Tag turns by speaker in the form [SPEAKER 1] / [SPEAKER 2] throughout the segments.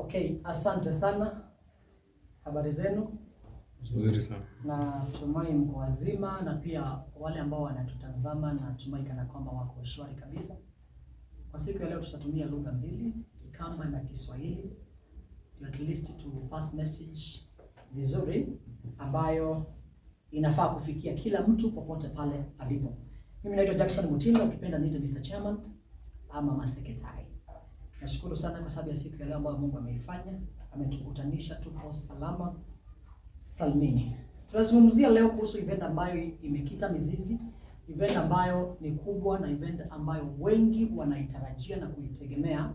[SPEAKER 1] Okay, asante sana. Habari zenu?
[SPEAKER 2] Nzuri sana.
[SPEAKER 1] Natumai mko wazima na pia wale ambao wanatutazama natumai kana kwamba wako shwari kabisa. Kwa siku ya leo tutatumia lugha mbili, Kikamba na Kiswahili, at least to pass message vizuri ambayo inafaa kufikia kila mtu popote pale alipo. Mimi naitwa Jackson Mutinda, ukipenda niite Mr. Chairman ama Maseketai. Nashukuru sana kwa sababu ya siku ya leo ambayo Mungu ameifanya, ametukutanisha, tuko salama salmini. Tunazungumzia leo kuhusu event ambayo imekita mizizi, event ambayo ni kubwa na event ambayo wengi wanaitarajia na kuitegemea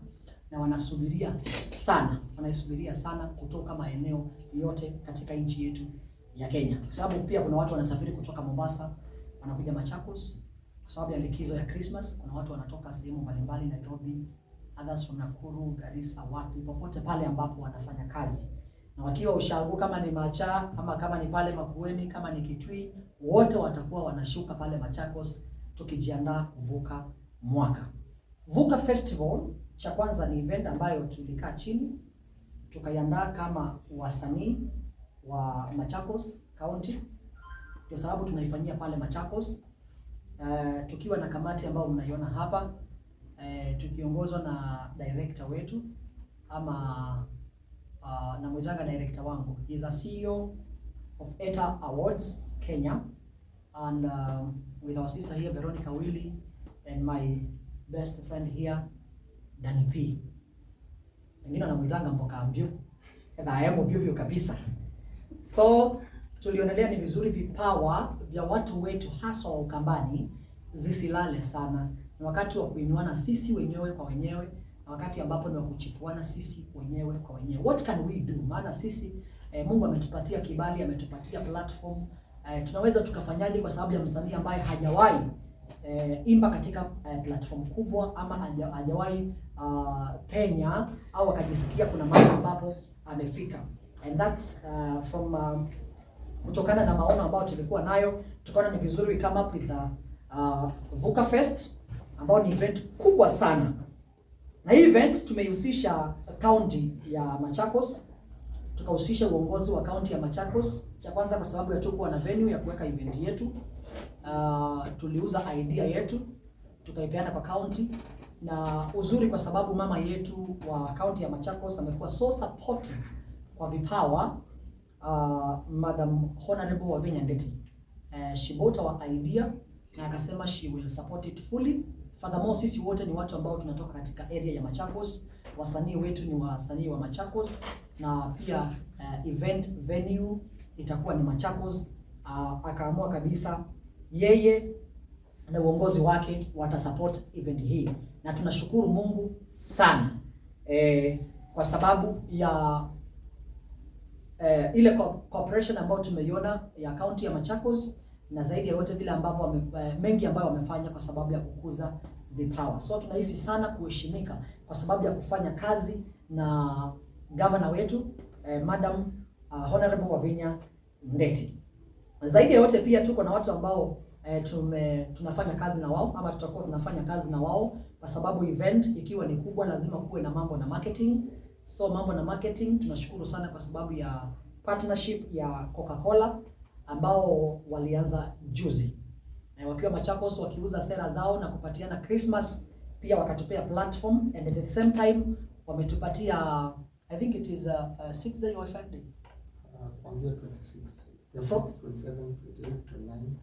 [SPEAKER 1] na wanasubiria sana, wanaisubiria sana kutoka maeneo yote katika nchi yetu ya Kenya, kwa sababu pia kuna watu wanasafiri kutoka Mombasa wanakuja Machakos kwa sababu ya likizo ya Christmas. Kuna watu wanatoka sehemu mbalimbali Nairobi, others from Nakuru, Garissa, wapi popote pale ambapo wanafanya kazi na wakiwa ushago, kama ni Macha ama kama ni pale Makueni, kama ni Kitui, wote watakuwa wanashuka pale Machakos tukijiandaa kuvuka mwaka. Vuka Festival cha kwanza ni event ambayo tulikaa chini tukaiandaa kama wasanii wa Machakos County, ndio sababu tunaifanyia pale Machakos, tukiwa na kamati ambayo mnaiona hapa, tukiongozwa na director wetu ama namwitanga director wangu. He is a CEO of ETA Awards Kenya and with our sister here Veronica Willy and my best friend here Danny P. Wengine wanamuitanga mboka mbyu. Emo mbyu kabisa. So tulionelea ni vizuri vipawa vya watu wetu haswa wa Ukambani zisilale sana. Ni wakati wa kuinuana sisi wenyewe kwa wenyewe, na wakati ambapo ni wa kuchipuana sisi wenyewe kwa wenyewe. What can we do? Maana sisi Mungu ametupatia kibali, ametupatia platform, tunaweza tukafanyaje kwa sababu ya msanii ambaye hajawahi imba katika platform kubwa ama hajawahi penya au akajisikia kuna mahali ambapo amefika, and that's from kutokana na maono ambayo tulikuwa nayo, tukaona ni vizuri we come up with the Vuka Fest ambao ni event kubwa sana, na hii event tumeihusisha county ya Machakos, tukahusisha uongozi wa county ya Machakos. Cha kwanza kwa sababu ya tukuwa na venue ya kuweka event yetu. Tuliuza idea yetu tukaipeana kwa county, na uzuri kwa sababu mama yetu wa county ya Machakos amekuwa so supportive kwa vipawa, Madam Honorable Wavinya Ndeti, she bought our idea na akasema she will support it fully. Furthermore, sisi wote ni watu ambao tunatoka katika area ya Machakos, wasanii wetu ni wasanii wa Machakos na pia event venue itakuwa ni Machakos. Akaamua kabisa yeye na uongozi wake watasupport event hii, na tunashukuru Mungu sana kwa sababu ya ile cooperation ambayo tumeiona ya county ya Machakos na zaidi ya yote vile ambavyo mengi ambayo wamefanya kwa sababu ya kukuza vipawa. So tunahisi sana kuheshimika kwa sababu ya kufanya kazi na governor wetu Madam Honorable Wavinya Ndeti. Zaidi ya yote pia tuko na watu ambao tunafanya kazi na wao ama tutakuwa tunafanya kazi na wao kwa sababu event ikiwa ni kubwa lazima kuwe na mambo na marketing. So mambo na marketing tunashukuru sana kwa sababu ya partnership ya Coca-Cola ambao walianza juzi wakiwa Machakos wakiuza sera zao na kupatiana Christmas, pia wakatupea platform and at the same time wametupatia, I think it is a 6 day or 5 day.
[SPEAKER 3] Kuanzia 26, 26, 27, 28, 29,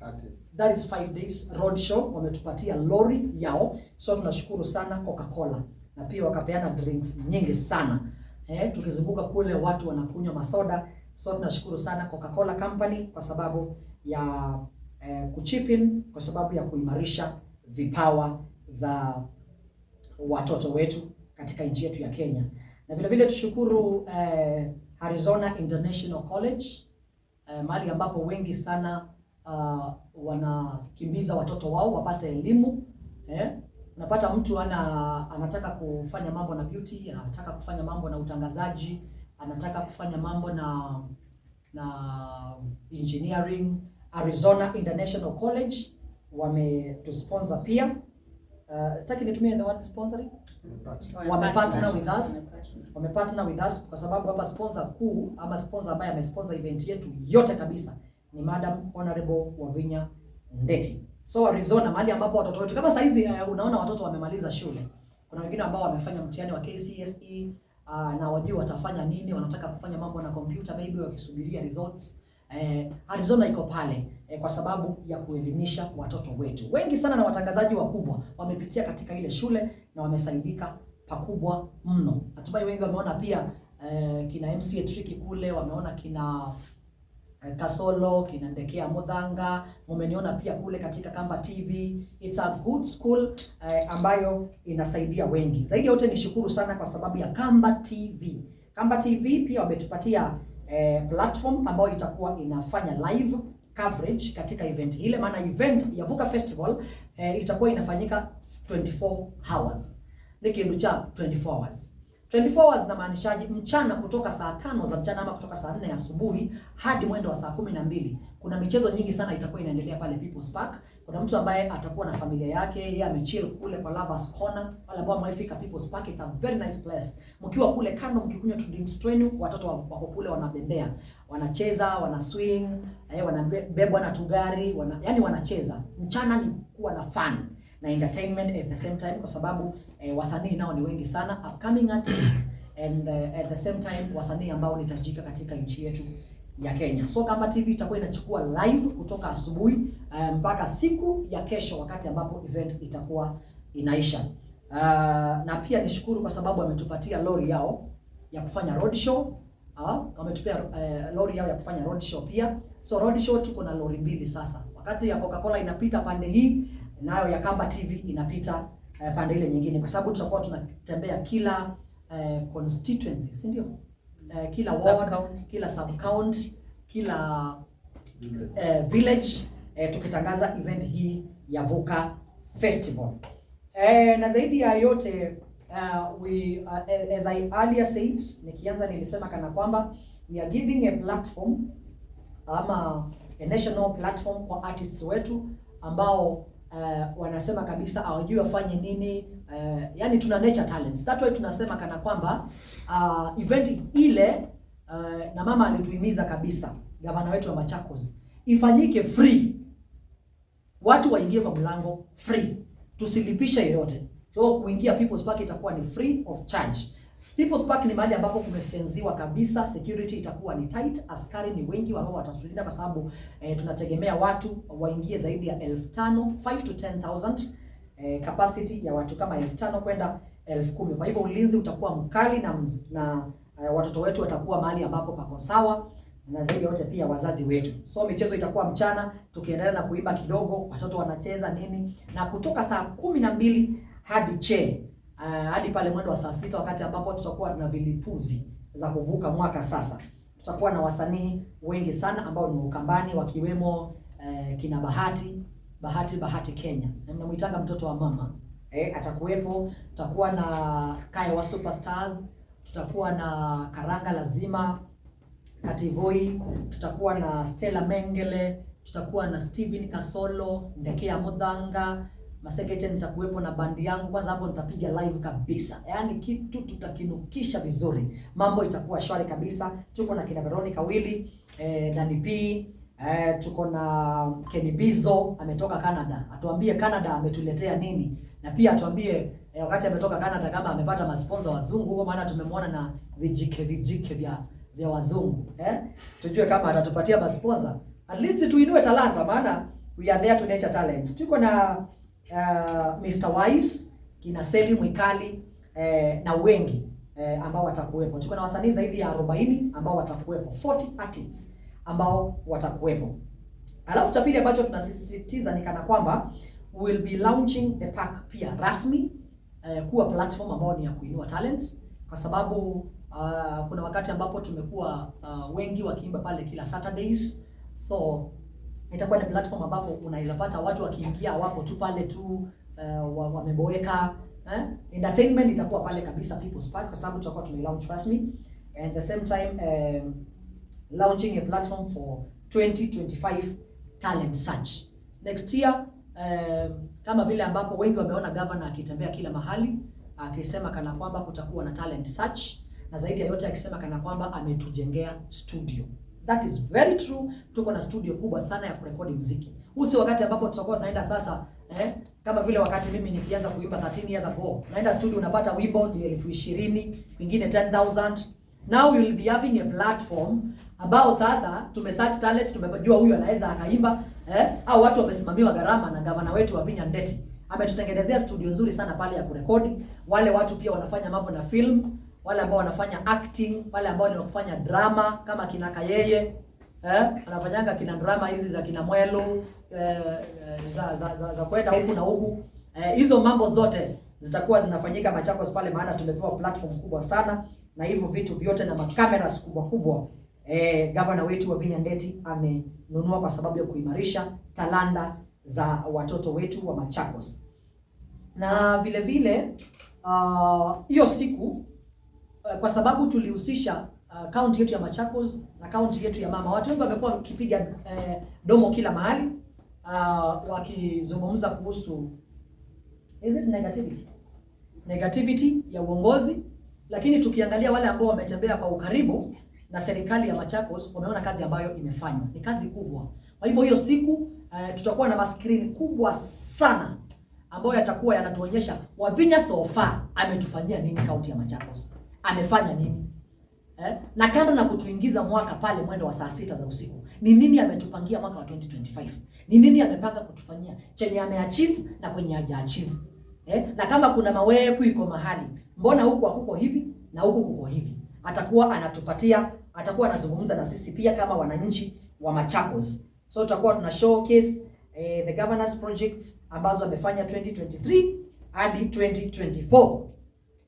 [SPEAKER 3] 30.
[SPEAKER 1] That is 5 days road show, wametupatia lori yao, so tunashukuru sana Coca-Cola na pia wakapeana drinks nyingi sana, tukizunguka kule watu wanakunywa masoda, so tunashukuru sana Coca-Cola Company kwa sababu ya kuchip in kwa sababu ya kuimarisha vipawa za watoto wetu katika nchi yetu ya Kenya. Na vile vile tushukuru Arizona International College, mahali ambapo wengi sana wanakimbiza watoto wao wapate elimu. Unapata mtu anataka kufanya mambo na beauty, anataka kufanya mambo na utangazaji, anataka kufanya mambo na engineering. Arizona International College wametusponsor pia. Sitaki nitumie the word sponsoring. Wamepartner with us. Wamepartner with us kwa sababu hapa sponsor kuu ama sponsor ambaye amesponsor event yetu yote kabisa ni Madam Honorable Wavinya Ndeti. So Arizona, mahali ambapo watoto wetu kama saizi unaona watoto wamemaliza shule. Kuna wengine ambao wamefanya mtihani wa KCSE na wajui watafanya nini, wanataka kufanya mambo na computer maybe wakisubiria results. Arizona iko pale kwa sababu ya kuelimisha watoto wetu. Wengi sana na watangazaji wakubwa wamepitia katika ile shule na wamesaidika pakubwa mno. Natumai wengi wameona pia kina MCA Tricky kule, wameona kina Kasolo, kina Ndekea Mudhanga, mumeniona pia kule katika Kamba TV. It's a good school ambayo inasaidia wengi. Zaidi ya yote nishukuru sana kwa sababu ya Kamba TV. Kamba TV pia wametupatia platform ambayo itakuwa inafanya live coverage katika event ile, maana event ya Vuka Festival itakuwa inafanyika 24 hours. Ni kindu cha 24 hours. 24 hours namaanishaje? Mchana kutoka saa 5 za mchana ama kutoka saa 4 asubuhi hadi mwendo wa saa 12. Kuna michezo nyingi sana itakuwa inaendelea pale People's Park. Kuna mtu ambaye atakuwa na familia yake, yeye amechill kule kwa Lovers Corner. Wale ambao wamefika People's Park, it's a very nice place. Mkiwa kule kando mkikunywa tu drinks twenu, watoto wako kule wanabembea, wanacheza, wana swing, wanabebwa na tugari, yani wanacheza. Mchana ni kuwa na fun na entertainment at the same time, kwa sababu wasanii nao ni wengi sana, upcoming artists and at the same time wasanii ambao ni tajika katika nchi yetu ya Kenya. So Kamba TV itakuwa inachukua live kutoka asubuhi mpaka siku ya kesho wakati ambapo event itakuwa inaisha. Na pia nishukuru kwa sababu wametupatia lori yao ya kufanya road show. Wametupia lori yao ya kufanya road show pia. So road show tuko na lori mbili sasa. Wakati ya Coca-Cola inapita pande hii, nayo ya Kamba TV inapita pande ile nyingine, kwa sababu tutakuwa tunatembea kila constituency, si ndio? Kila ward,
[SPEAKER 2] Sub-county.
[SPEAKER 1] Kila sub county, kila village tukitangaza event hii ya Vuka Festival. Na zaidi ya yote we, as I earlier said, nikianza nilisema kana kwamba we are giving a platform ama a national platform kwa artists wetu ambao wanasema kabisa hawajui wafanye nini, yani tuna nurture talents. That way tunasema kana kwamba event ile na mama alituhimiza kabisa, gavana wetu wa Machakos, ifanyike free, watu waingie kwa mlango free, tusilipishe yeyote. So kuingia People's Park itakuwa ni free of charge. People's Park ni mahali ambapo kumefenziwa kabisa, security itakuwa ni tight, askari ni wengi ambao watatulinda kwa sababu tunategemea watu waingie zaidi ya 5,000, 5 to 10,000, capacity ya watu kama 5,000 kwenda 10,000. Kwa hivyo ulinzi utakuwa mkali na watoto wetu watakuwa mahali ambapo pako sawa na zaidi ya yote pia wazazi wetu. So michezo itakuwa mchana, tukiendelea na kuimba kidogo, watoto wanacheza nini, na kutoka saa 12 hadi che hadi pale mwendo wa saa 6 wakati ambapo tutakuwa na vilipuzi za kuvuka mwaka sasa. Tutakuwa na wasanii wengi sana ambao ni wa Ukambani wakiwemo kina Bahati, Bahati Bahati Kenya. Na mnamuitanga mtoto wa mama. Atakuwepo, tutakuwa na Kaya wa Superstars, tutakuwa na Karanga Lazima, Kativoi, tutakuwa na Stella Mengele, tutakuwa na Steven Kasolo, Ndekea Mudhanga, Masekete nitakuwepo na bandi yangu. Kwanza hapo nitapiga live kabisa, yaani kitu tutakinukisha vizuri, mambo itakuwa shwari kabisa. Tuko na kina Veronica Willy, Dani P, tuko na Kenny Bizo ametoka Canada, atuambie Canada ametuletea nini, na pia atuambie wakati ametoka Canada kama amepata masponsa wazungu huko, maana tumemwona na vijike vijike vya wazungu, eh? Tujue kama atatupatia masponsa, at least tuinue talanta, maana we are there to nurture talents. Tuko na Mr Wise, kina Seli Mwikali na wengi ambao watakuwepo. Tuko na wasanii zaidi ya 40 ambao watakuwepo, 40 artists ambao watakuwepo. Alafu cha pili ambacho tunasisitiza ni kana kwamba we will be launching the park pia rasmi kuwa platform ambao ni ya kuinua talents, kwa sababu kuna wakati ambapo tumekuwa wengi wakiimba pale kila Saturdays, so itakuwa ni platform ambapo unaweza pata watu wakiingia wapo tu pale tu wameboeka, eh? Entertainment itakuwa pale kabisa People's Park kwa sababu tutakuwa tume launch rasmi and the same time launching a platform for 2025 talent search next year. Kama vile ambapo wengi wameona governor akitembea kila mahali akisema kana kwamba kutakuwa na talent search, na zaidi ya yote akisema kana kwamba ametujengea studio. That is very true. Tuko na studio kubwa sana ya kurekodi mziki. Huu si wakati ambapo tutakuwa tunaenda sasa, kama vile wakati mimi nikianza kuimba 13 years ago, naenda studio unapata wimbo ni 20,000, kwingine 10,000. Now you will be having a platform ambao sasa tumesearch talent, tumejua huyu anaweza akaimba, au watu wamesimamiwa gharama na gavana wetu Wavinya Ndeti ametutengenezea studio nzuri sana pale ya kurekodi. Wale watu pia wanafanya mambo na film, wale ambao wanafanya acting, wale ambao ni wakufanya drama kama kina Kayeye, anafanyanga kina drama hizi za kina Mwelo, za kwenda huku na huku, hizo mambo zote zitakuwa zinafanyika Machakos pale, maana tumepewa platform kubwa sana na hivyo vitu vyote na macameras kubwa kubwa. Gavana wetu Wavinya Ndeti amenunua kwa sababu ya kuimarisha talanta za watoto wetu wa Machakos. Na vile vile hiyo siku kwa sababu tulihusisha kaunti yetu ya Machakos na kaunti yetu ya mama, watu wengi wamekuwa wakipiga domo kila mahali wakizungumza kuhusu, is it negativity, negativity ya uongozi, lakini tukiangalia wale ambao wametembea kwa ukaribu na serikali ya Machakos wameona kazi ambayo imefanywa ni kazi kubwa. Kwa hivyo hiyo siku tutakuwa na maskrini kubwa sana ambayo yatakuwa yanatuonyesha Wavinya so far ametufanyia nini kaunti ya Machakos, amefanya nini? Na kando na kutuingiza mwaka pale mwendo wa saa 6 za usiku, ni nini ametupangia mwaka wa 2025? Ni nini amepanga kutufanyia chenye ameachieve na kwenye hajaachieve? Na kama kuna maweku iko mahali, mbona huku hakuko hivi na huku kuko hivi? Atakuwa anatupatia, atakuwa anazungumza na sisi pia kama wananchi wa Machakos. So tutakuwa tuna showcase the governors projects ambazo amefanya 2023 hadi 2024.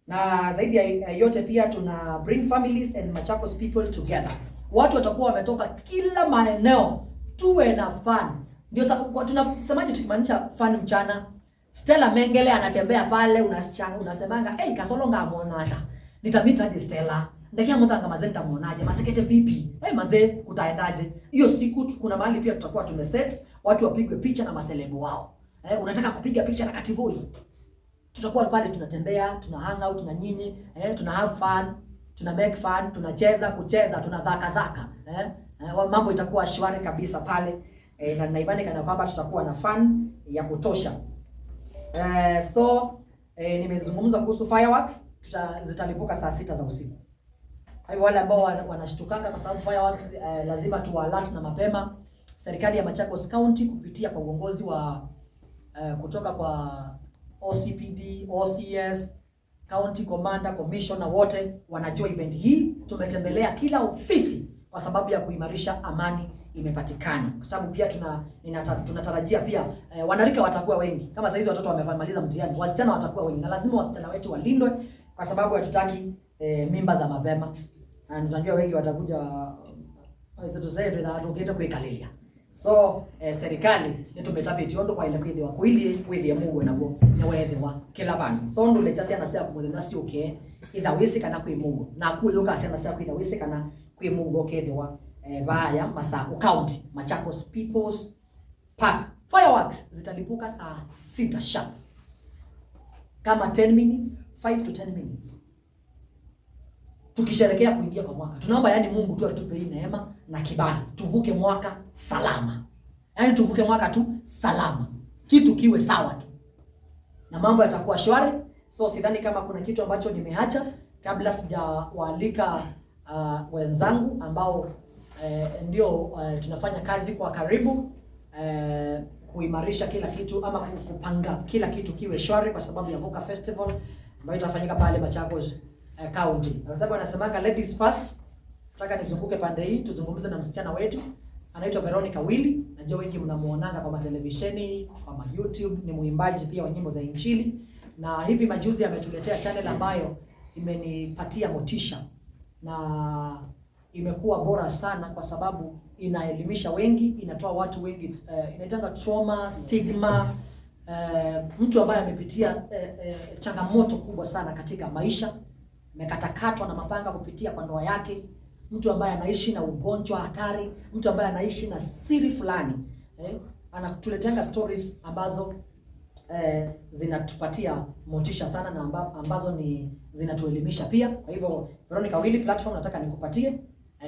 [SPEAKER 1] Na zaidi ya yote pia tuna bring families and Machakos people together. Watu watakuwa wametoka kila maeneo, tuwe na fun. Ndio tunasemaje tukimaanisha fun mchana? Stella Mengele anatembea pale, unasemanga hey, Kasolo ngamuona hata. Nitamita aje Stella? Ndakia muthanga mazee nitamuonaje? Masekete vipi? Hey, mazee kutaendaje? Hiyo siku kuna mahali pia tutakuwa tumeset watu wapigwe picha na maselebu wao. Unataka kupiga picha na Kativoi? Tutakuwa pale tunatembea, tuna hang out na nyinyi, tuna have fun, tuna make fun, tunacheza kucheza, tuna dhaka dhaka. Mambo itakuwa shwari kabisa pale. Na nina imani kana kwamba tutakuwa na fun ya kutosha. So nimezungumza kuhusu fireworks, zitalipuka saa 6 za usiku. Kwa hivyo wale ambao wanashtukanga kwa sababu fireworks, lazima tuwa alert na mapema. Serikali ya Machakos County kupitia kwa uongozi wa kutoka kwa OCPD, OCS, County Commander, Commissioner, wote wanajua event hii. Tumetembelea kila ofisi kwa sababu ya kuimarisha amani imepatikana. Kwa sababu pia tunatarajia pia wanarika watakuwa wengi. Kama saizi watoto wamemaliza mtihani, wasichana watakuwa wengi na lazima wasichana wetu walindwe kwa sababu hatutaki mimba za mapema. Na tunajua wengi watakuja tukienda kuikalilia. So serikali nitumetapiti ondo kwa ile kwithiwa kuilie kwithie mugo naguo ni wethiwa kila bandu. So ndu lecha ciana cia kumuthenya ciuke itha wisi kana kwi mugo na kuyuka ciana cia kwitha wisi kana kwi mugo kethiwa vaya Masaku County Machakos People's Park. Fireworks zitalipuka saa 6 sharp, kama 10 minutes, 5 to 10 minutes, tukisherekea kuingia kwa mwaka. Tunaomba yani Mungu tu atupe hii neema na kibali, tuvuke mwaka salama, yani tuvuke mwaka tu salama, kitu kiwe sawa tu na mambo yatakuwa shwari. So sidhani kama kuna kitu ambacho nimeacha kabla sijawaalika wenzangu ambao ndio tunafanya kazi kwa karibu kuimarisha kila kitu ama kupanga kila kitu kiwe shwari kwa sababu ya Vuka Festival ambayo itafanyika pale Machakos County. Kwa sababu anasemanga ladies first. Nataka nizunguke pande hii tuzungumze na msichana wetu anaitwa Veronica Willy. Najua wengi mnamuonanga kwa matelevisheni, kwa ma YouTube, ni muimbaji pia wa nyimbo za Injili, na hivi majuzi ametuletea channel ambayo imenipatia motisha na imekuwa bora sana kwa sababu inaelimisha wengi, inatoa watu wengi, inaitanga trauma, stigma, mtu ambaye amepitia changamoto kubwa sana katika maisha, amekatakatwa na mapanga kupitia kwa ndoa yake, mtu ambaye anaishi na ugonjwa hatari, mtu ambaye anaishi na siri fulani, anatuleteanga stories ambazo zinatupatia motisha sana na ambazo ni zinatuelimisha pia. Kwa hivyo Veronica Willy, platform nataka nikupatie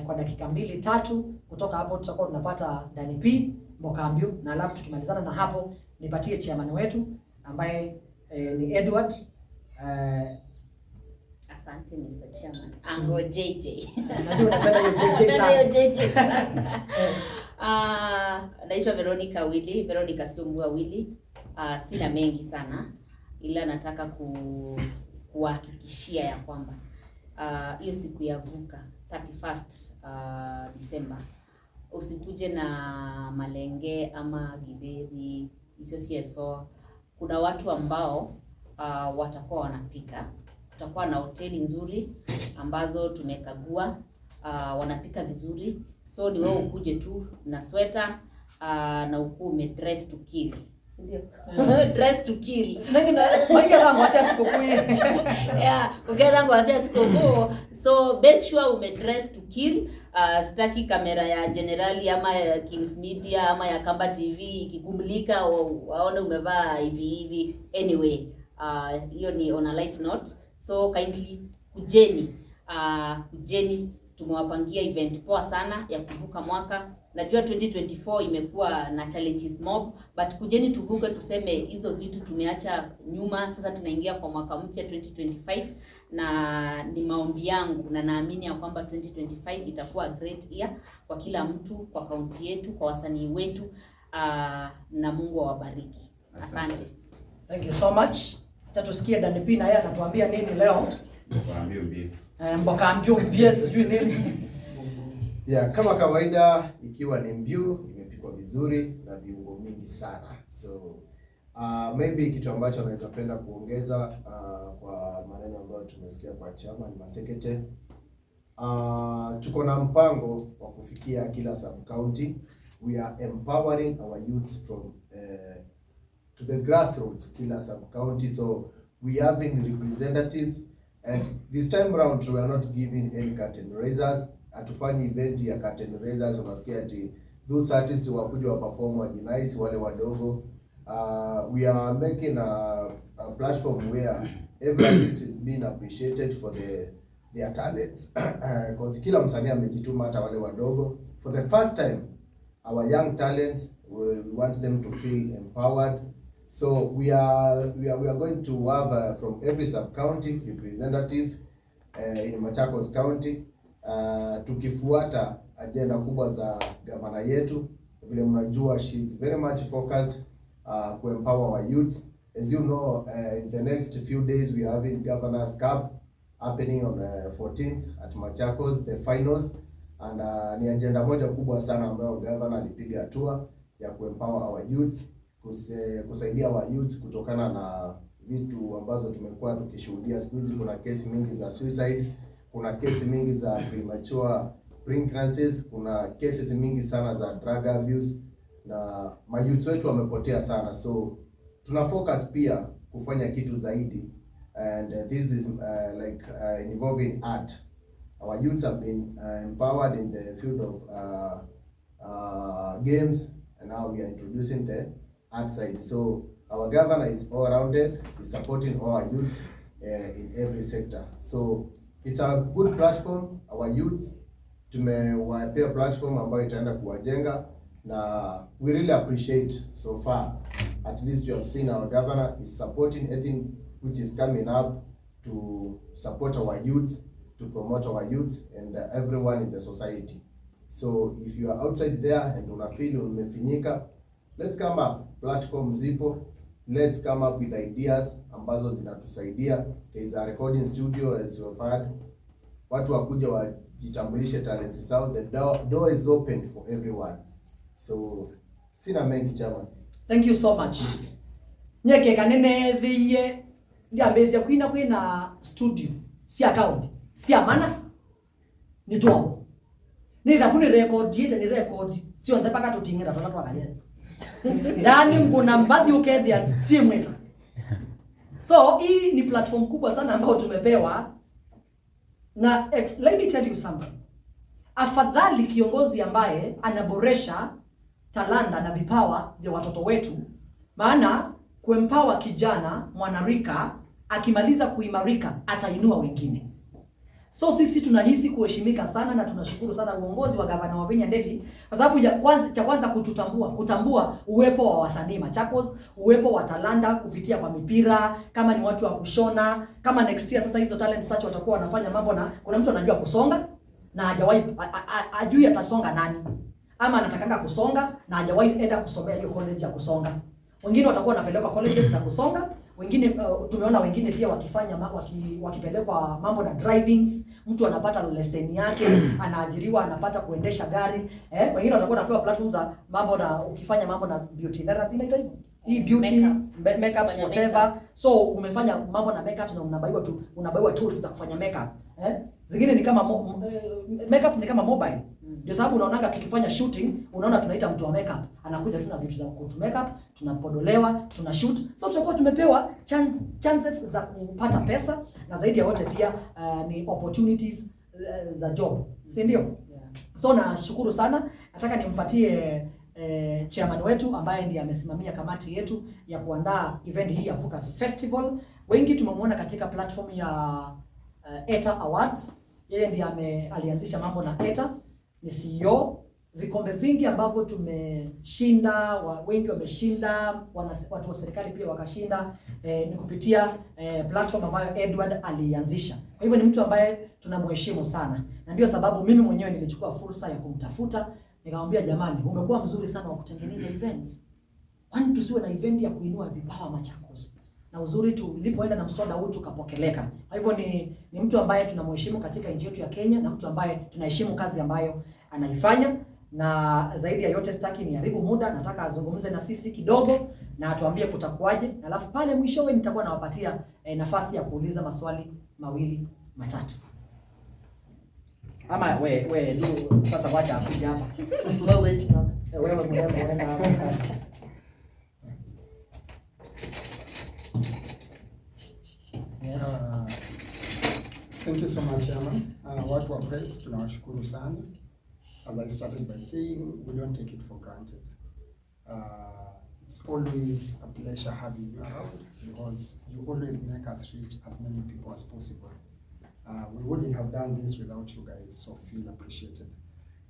[SPEAKER 1] kwa dakika mbili tatu. Kutoka hapo tutakuwa tunapata Danny P Mbokambiu, na alafu tukimalizana na hapo nipatie chairman wetu ambaye ni Edward.
[SPEAKER 2] Asante, Mr. Chairman. Ango JJ.
[SPEAKER 1] Najua unapenda hiyo JJ
[SPEAKER 2] Napenda
[SPEAKER 1] sana.
[SPEAKER 2] hiyo JJ sana. Naitwa Veronica Willy, Veronica Sumbua Willy. Sina mengi sana ila nataka kuwahakikishia ya kwamba hiyo siku ya vuka 31st December, usikuje na malenge ama githeri, hizo sieso. Kuna watu ambao watakuwa wanapika. Kutakuwa na hoteli nzuri ambazo tumekagua, wanapika vizuri, so ni wewe ukuje tu na sweta na ukuwe umedress to kill, si ndio? Dress to kill.
[SPEAKER 1] Maingi rangu asia sikukuu.
[SPEAKER 2] Yeah, ugeza ngwasia sikukuu, so make sure umedress to kill. Sitaki kamera ya Generali ama ya Kings Media ama ya Kamba TV ikikumulika waone umevaa hivi hivi. Anyway, hiyo ni on a light note, so kindly kujeni, kujeni, tumewapangia event poa sana ya kuvuka mwaka. Najua 2024 imekuwa na challenges mob, but kujeni tuvuke, tuseme hizo vitu tumeacha nyuma, sasa tunaingia kwa mwaka mpya 2025, na ni maombi yangu na naamini ya kwamba 2025 itakuwa great year kwa kila mtu, kwa kaunti yetu, kwa wasanii wetu, na Mungu awabariki. Asante.
[SPEAKER 1] Thank you so much. Acha tusikie Danny P na yeye anatuambia nini leo.
[SPEAKER 4] Waambie mbio.
[SPEAKER 1] Mboka mbio mbie sijui nini.
[SPEAKER 3] Yeah, kama kawaida ikiwa ni mbiu imepikwa vizuri na viungo mingi sana. So maybe kitu ambacho naweza penda kuongeza kwa maneno ambayo tumesikia kwa chama ni Masekete. Tuko na mpango wa kufikia kila sub county. We are empowering our youths from to the grassroots, kila sub county. So we having representatives, and this time round we are not giving any curtain raisers. Hatufanyi event ya curtain raisers, unasikia ati those artists wakuja wa perform wajinice, wale wadogo. We are making a platform where every artist is being appreciated for their talents, because kila msanii amejituma, hata wale wadogo. For the first time, our young talents, we want them to feel empowered. So we are going to have from every sub county representatives in Machakos County, tukifuata agenda kubwa za gavana yetu. Vile mnajua, she is very much focused kuempower our youth. As you know, in the next few days we are having Governors Cup happening on 14th at Machakos, the finals, and ni agenda moja kubwa sana ambayo governor alipiga hatua ya kuempower our youth, kusaidia our youth kutokana na vitu ambazo tumekuwa tukishuhudia siku hizi. Kuna kesi mingi za suicide, kuna kesi mingi za premature pregnancies, kuna cases mingi sana za drug abuse na mayouth wetu wamepotea sana, so tuna focus pia kufanya kitu zaidi, and this is like involving art. Our youths have been empowered in the field of games, and now we are introducing the art side. So our governor is all-rounded, is supporting all our youths in every sector. So it's a good platform. Our youths tumewapea platform ambayo itaenda kuwajenga, na we really appreciate. So far at least you have seen our governor is supporting anything which is coming up to support our youth, to promote our youth and everyone in the society. So if you are outside there and una feel umefinyika, let's come up. Platform zipo, let's come up with ideas ambazo zinatusaidia. There is a recording studio, as you have heard. Watu wakuja wajitambulishe talents zao. The door is open for everyone. So sina mengi, chama.
[SPEAKER 1] Thank you so much. Nyeke kanene thiie ndiambĩcie kwina kwina studio cia county cia mana nĩ twabo nĩ thabu nĩ rekondiĩte nĩ rekondi cionthe mpaka tũting'enda tũrĩa twakaria, yani nguna mbathi ukethia si mwita. So hii ni platform kubwa sana ambayo tumepewa na let me tell you something. Afadhali kiongozi ambaye anaboresha talanta na vipawa vya watoto wetu, maana Kuempower kijana mwanarika, akimaliza kuimarika atainua wengine. So sisi tunahisi kuheshimika sana na tunashukuru sana uongozi wa Gavana Wavinya Ndeti kwa sababu ya kwanza, cha kwanza kututambua, kutambua uwepo wa wasanii Machakos, uwepo wa talanta kupitia kwa mipira, kama ni watu wa kushona, kama next year sasa hizo talent search watakuwa wanafanya mambo, na kuna mtu anajua kusonga na hajawahi ajui atasonga nani, ama anatakanga kusonga na hajawahi enda kusomea hiyo college ya kusonga. Wengine watakuwa wanapelekwa colleges za kusonga, wengine tumeona wengine pia wakifanya wakipelekwa mambo na drivings, mtu anapata leseni yake, anaajiriwa, anapata kuendesha gari eh. Wengine watakuwa wanapewa platforms za mambo na ukifanya mambo na beauty therapy, inaitwa hivyo hii beauty
[SPEAKER 2] Makeup.
[SPEAKER 1] Makeups,
[SPEAKER 2] Kufanya
[SPEAKER 1] whatever. So umefanya mambo na makeups na unabaiwa tu, unabaiwa tools za kufanya makeup eh. Zingine ni kama makeup ni kama mobile. Ndio sababu unaonanga tukifanya shooting, unaona tunaita mtu wa makeup, anakuja tu na vitu za kutu makeup, tunapodolewa, tuna shoot. So tutakuwa tumepewa chances za kupata pesa na zaidi ya wote pia ni opportunities za job, si ndio?
[SPEAKER 2] Yeah.
[SPEAKER 1] So nashukuru sana, nataka nimpatie chairman wetu ambaye ndiye amesimamia kamati yetu ya kuandaa event hii ya Vuka Festival. Wengi tumemwona katika platform ya ETA Awards. Yeye ndiye alianzisha mambo na ETA, ni CEO. Vikombe vingi ambavyo tumeshinda, wengi wameshinda, watu wa serikali pia wakashinda, ni kupitia platform ambayo Edward alianzisha. Kwa hivyo ni mtu ambaye tunamheshimu sana, na ndio sababu mimi mwenyewe nilichukua fursa ya kumtafuta, nikamwambia jamani, umekuwa mzuri sana wa kutengeneza events, kwani tusiwe na event ya kuinua vipawa Machakos? Na uzuri tulipoenda na mswada huu tukapokeleka. Kwa hivyo ni mtu ambaye tunamheshimu katika nchi yetu ya Kenya na mtu ambaye tunaheshimu kazi ambayo anaifanya, na zaidi ya yote sitaki niharibu muda, nataka azungumze na sisi kidogo na atuambie kutakuwaje, alafu pale mwishowe nitakuwa nawapatia nafasi ya kuuliza maswali mawili matatu. Ama we du, sasa wacha akuje hapa.
[SPEAKER 2] Wewe huwezi soma.
[SPEAKER 1] Wewe mrembo enda hapo. Yes.
[SPEAKER 4] Thank you so much, Chairman. Watu wa press tunawashukuru sana. As I started by saying, we don't take it for granted. It's always a pleasure having you around because you always make us reach as many people as possible. We wouldn't have done this without you guys, so feel appreciated.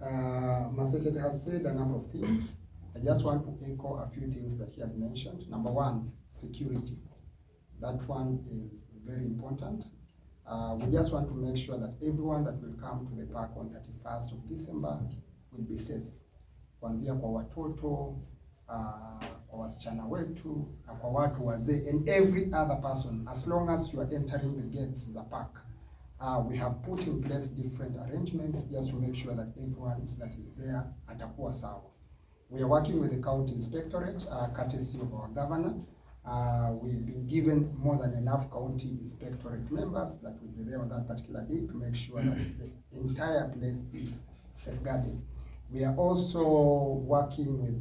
[SPEAKER 4] Masekete has said a number of things. I just want to echo a few things that he has mentioned. Number one, security. That one is very important. We just want to make sure that everyone that will come to the park on 31st of December will be safe. Kuanzia kwa watoto, kwa wasichana wetu na kwa watu wazee and every other person, as long as you are entering the gates za park. We have put in place different arrangements just to make sure that everyone that is there atakuwa sawa. We are working with the county inspectorate, courtesy of our governor. We've been given more than enough county inspectorate members that will be there on that particular day to make sure that the entire place is safeguarded. We are also working with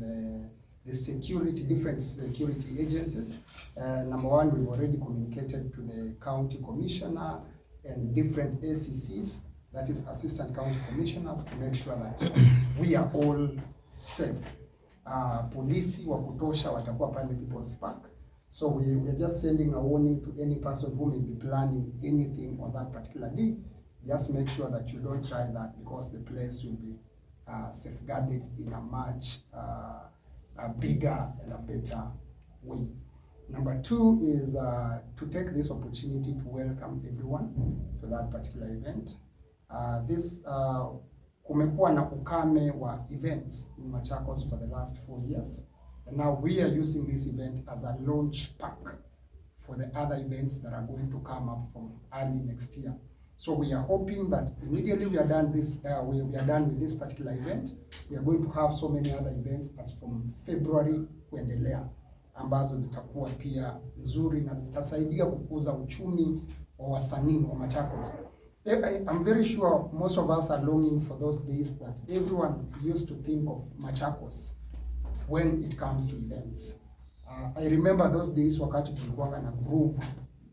[SPEAKER 4] the security, different security agencies. Number one, we've already communicated to the county commissioner and different ACCs, that is assistant county commissioners, to make sure that we are all safe. Polisi wa kutosha watakuwa pale People's Park. So we are just sending a warning to any person who may be planning anything on that particular day. Just make sure that you don't try that because the place will be safeguarded in a much a bigger and a better way. Number two is to take this opportunity to welcome everyone to that particular event. This kumekuwa na ukame wa events in Machakos for the last 4 years. And now we are using this event as a launch pack for the other events that are going to come up from early next year. So we are hoping that immediately we are done this, we are done with this particular event, we are going to have so many other events as from February kuendelea ambazo zitakuwa pia nzuri na zitasaidia kukuza uchumi wa wasanii wa Machakos. I'm very sure most of us are longing for those days that everyone used to think of Machakos when it comes to events. I remember those days wakati tulikuwa na Groove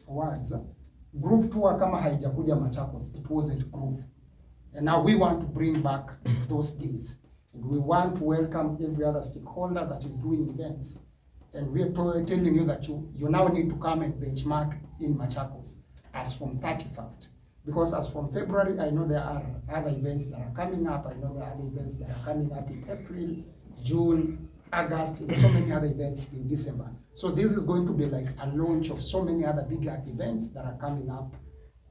[SPEAKER 4] Awards. Groove Tour kama haijakuja Machakos, it wasn't Groove. And now we want to bring back those days. And we want to welcome every other stakeholder that is doing events. And we are telling you that you now need to come and benchmark in Machakos as from 31st. Because as from February, I know there are other events that are coming up. I know there are other events that are coming up in April, June, August, and so many other events in December. So this is going to be like a launch of so many other bigger events that are coming up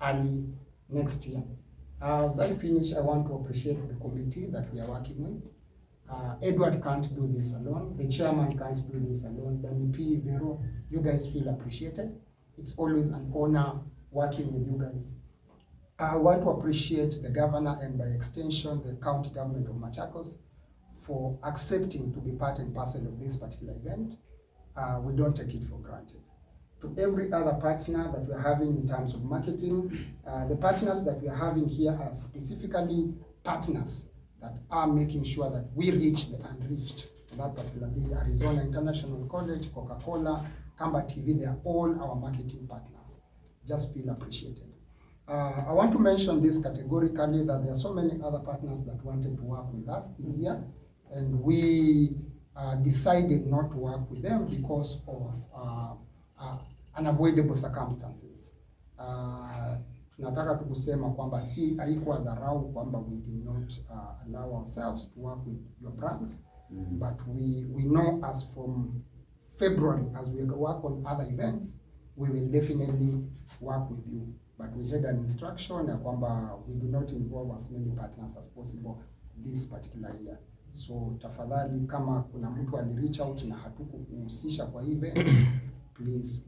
[SPEAKER 4] early next year. As I finish, I want to appreciate the committee that we are working with. Edward can't do this alone. The chairman can't do this alone. Danny P, Vero, you guys feel appreciated. It's always an honor working with you guys. I want to appreciate the governor and by extension the county government of Machakos for accepting to be part and parcel of this particular event. We don't take it for granted. To every other partner that we're having in terms of marketing, the partners that we're having here are specifically partners that are making sure that we reach the unreached. For that particular day, Arizona International College, Coca-Cola, Kamba TV, they are all our marketing partners. Just feel appreciated. I want to mention this categorically that there are so many other partners that wanted to work with us this year, and we decided not to work with them because of unavoidable circumstances. Tunataka tu kusema kwamba si haikuwa dharau kwamba we did not allow ourselves to work with your brands, but we know as from February, as we work on other events, we will definitely work with you. But we had an instruction ya kwamba we do not involve as many partners as possible this particular year. So tafadhali kama kuna mtu ali reach out na hatukukuhusisha kwa event, please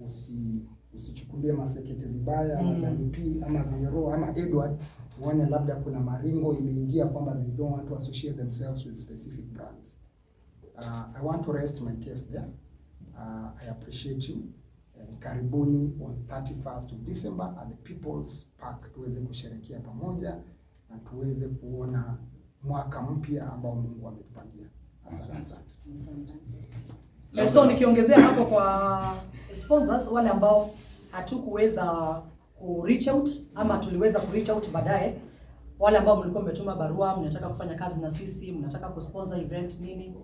[SPEAKER 4] usichukulie Masekete vibaya ama Danny P ama Vero ama Edward, uone labda kuna maringo imeingia kwamba they don't want to associate themselves with specific brands. I want to rest my case there. I appreciate you. And karibuni on 31st of December at the People's Park tuweze kusherehekea pamoja na tuweze kuona mwaka mpya ambao Mungu ametupangia. Asante sana.
[SPEAKER 1] So nikiongezea hapo kwa sponsors wale ambao hatukuweza ku reach out ama tuliweza ku reach out baadaye, wale ambao mlikuwa mmetuma barua, mnataka kufanya kazi na sisi, mnataka kusponsor event nini,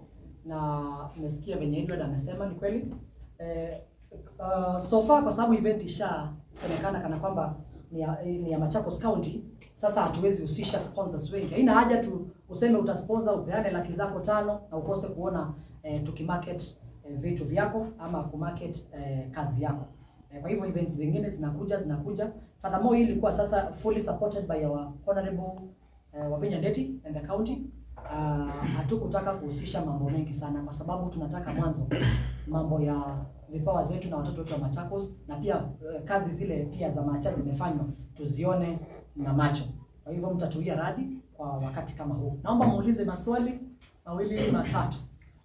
[SPEAKER 1] na mmesikia venye Edward amesema ni kweli. So far kwa sababu event ishasemekana kana kwamba ni ya Machakos County, sasa hatuwezi husisha sponsors wengi. Haina haja tu useme utasponsor upeane laki zako tano na ukose kuona tukimarket vitu vyako ama kumarket kazi yako. Kwa hivyo events zingine zinakuja zinakuja. Furthermore, hii ilikuwa sasa fully supported by our honorable Wavinya Ndeti and the county. Hatukutaka kuhusisha mambo mengi sana kwa sababu tunataka mwanzo mambo ya vipawa zetu na watoto wetu wa Machakos na pia kazi zile pia za macha zimefanywa tuzione na macho. Kwa hivyo mtatuia radhi kwa wakati kama huu. Naomba muulize maswali mawili matatu.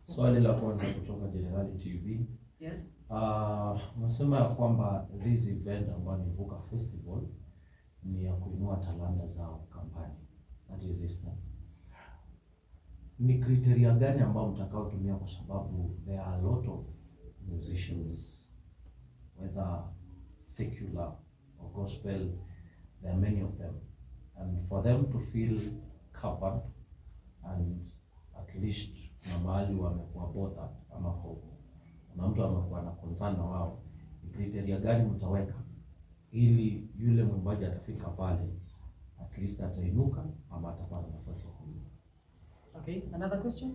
[SPEAKER 5] Swali la kwanza kutoka Generali TV.
[SPEAKER 1] Yes.
[SPEAKER 5] Unasema ya kwamba this event ambayo ni Vuka Festival ni ya kuinua talanta za Ukambani, that is Eastern. Ni criteria gani ambayo mtakaotumia, kwa sababu there are a lot of musicians whether secular or gospel, there are many of them, and for them to feel covered and at least kuna mahali wamekuwa bothered ama kuna mtu amekuwa na concern na wao, ni criteria gani mtaweka ili yule mwimbaji atafika pale at least atainuka ama atapata nafasi ya kuimba?
[SPEAKER 1] Okay, another question?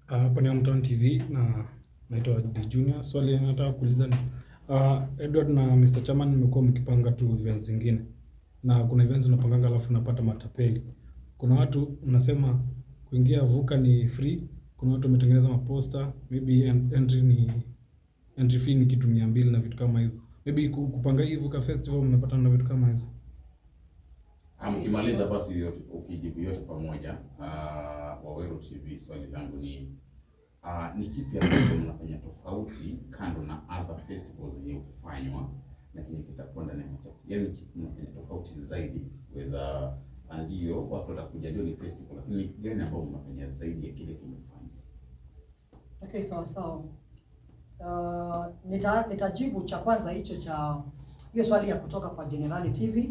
[SPEAKER 6] Hapa ni Hometown TV na naitwa D Junior. Swali nataka kuuliza ni Edward na Mr. Chairman, mmekuwa mkipanga tu events zingine na kuna events unapanganga alafu unapata matapeli. Kuna watu mnasema kuingia Vuka ni free, kuna watu wametengeneza maposta, maybe entry fee ni kitu 200 na vitu kama hizo. Maybe kupanga hii Vuka Festival mmepatana na vitu kama hizo.
[SPEAKER 7] Mkimaliza basi yote, ukijibu yote pamoja, Waweru TV, swali langu ni ni kipi ambacho mnafanya tofauti kando na other festivals zenye hufanywa na kenye kitakuwa ndani ya Machakos? Yaani kipi mnafanya tofauti zaidi kuweza, ndio watu watakuja, ndio ni festival, lakini ni gani ambao mnafanya zaidi ya kile kimefanywa?
[SPEAKER 1] Okay, sawa sawa. Nitajibu cha kwanza hicho cha hiyo swali ya kutoka kwa Generali TV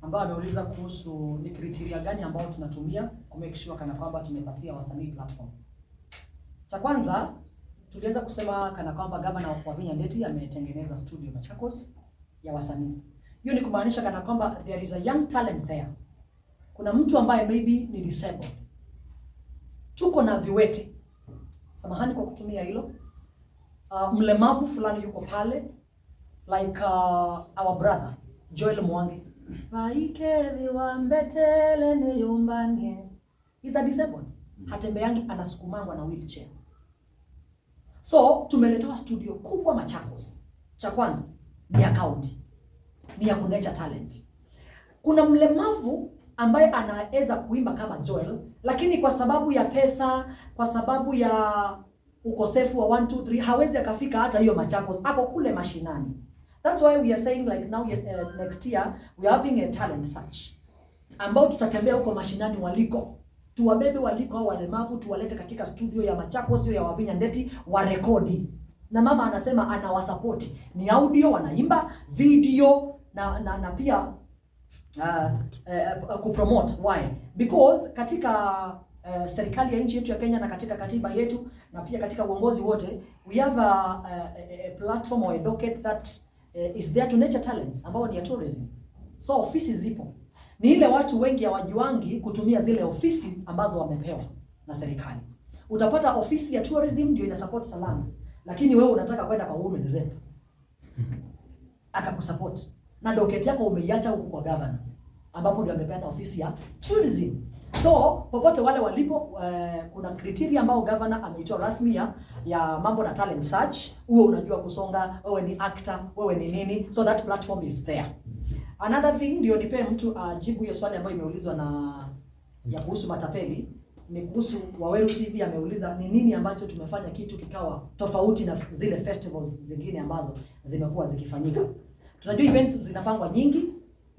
[SPEAKER 1] ambayo ameuliza kuhusu ni criteria gani ambayo tunatumia ku make sure kana kwamba tumepatia wasanii platform. Cha kwanza tuliweza kusema kana kwamba gavana wa Wavinya Ndeti ametengeneza studio Machakos ya wasanii. Hiyo ni kumaanisha kana kwamba there is a young talent there. Kuna mtu ambaye maybe ni disabled. Tuko na viwete. Samahani kwa kutumia hilo. Mlemavu fulani yuko pale like our brother Joel Mwangi. Vaikeli wa mbetele ni yumbani. He's a disabled. Hatembeangi, anasukumangwa na wheelchair. So tumeletewa studio kubwa Machakos. Cha kwanza ni ya county, ni ya kunurture talent. Kuna mlemavu ambaye anaweza kuimba kama Joel, lakini kwa sababu ya pesa, kwa sababu ya ukosefu wa 1 2 3 hawezi akafika hata hiyo Machakos, ako kule mashinani. That's why we are saying like now next year we are having a talent search ambao tutatembea huko mashinani waliko, tuwabebe waliko hao walemavu, tuwalete katika studio ya Machakos hiyo ya Wavinya Ndeti warekodi. Na mama anasema anawasapoti, ni audio wanaimba, video na pia kupromote. Why? Because katika serikali ya nchi yetu ya Kenya na katika katiba yetu na pia katika uongozi wote we have a platform or a docket that is there to nurture talents ambao ni ya tourism. So ofisi zipo, ni ile watu wengi hawajuangi kutumia zile ofisi ambazo wamepewa na serikali. Utapata ofisi ya tourism ndio ina support talanta, lakini wewe unataka kwenda kwa women rep akakusupport na docket yako umeiacha huku kwa governor, ambapo ndio amepeana ofisi ya tourism. So popote wale walipo, kuna criteria ambao governor ameitoa rasmi ya mambo na talent search. Uwe unajua kusonga, wewe ni actor, wewe ni nini, so that platform is there. Another thing ndio nipe mtu ajibu hiyo swali ambayo imeulizwa na ya kuhusu matapeli ni kuhusu Waweru TV ameuliza ni nini ambacho tumefanya kitu kikawa tofauti na zile festivals zingine ambazo zimekuwa zikifanyika. Tunajua events zinapangwa nyingi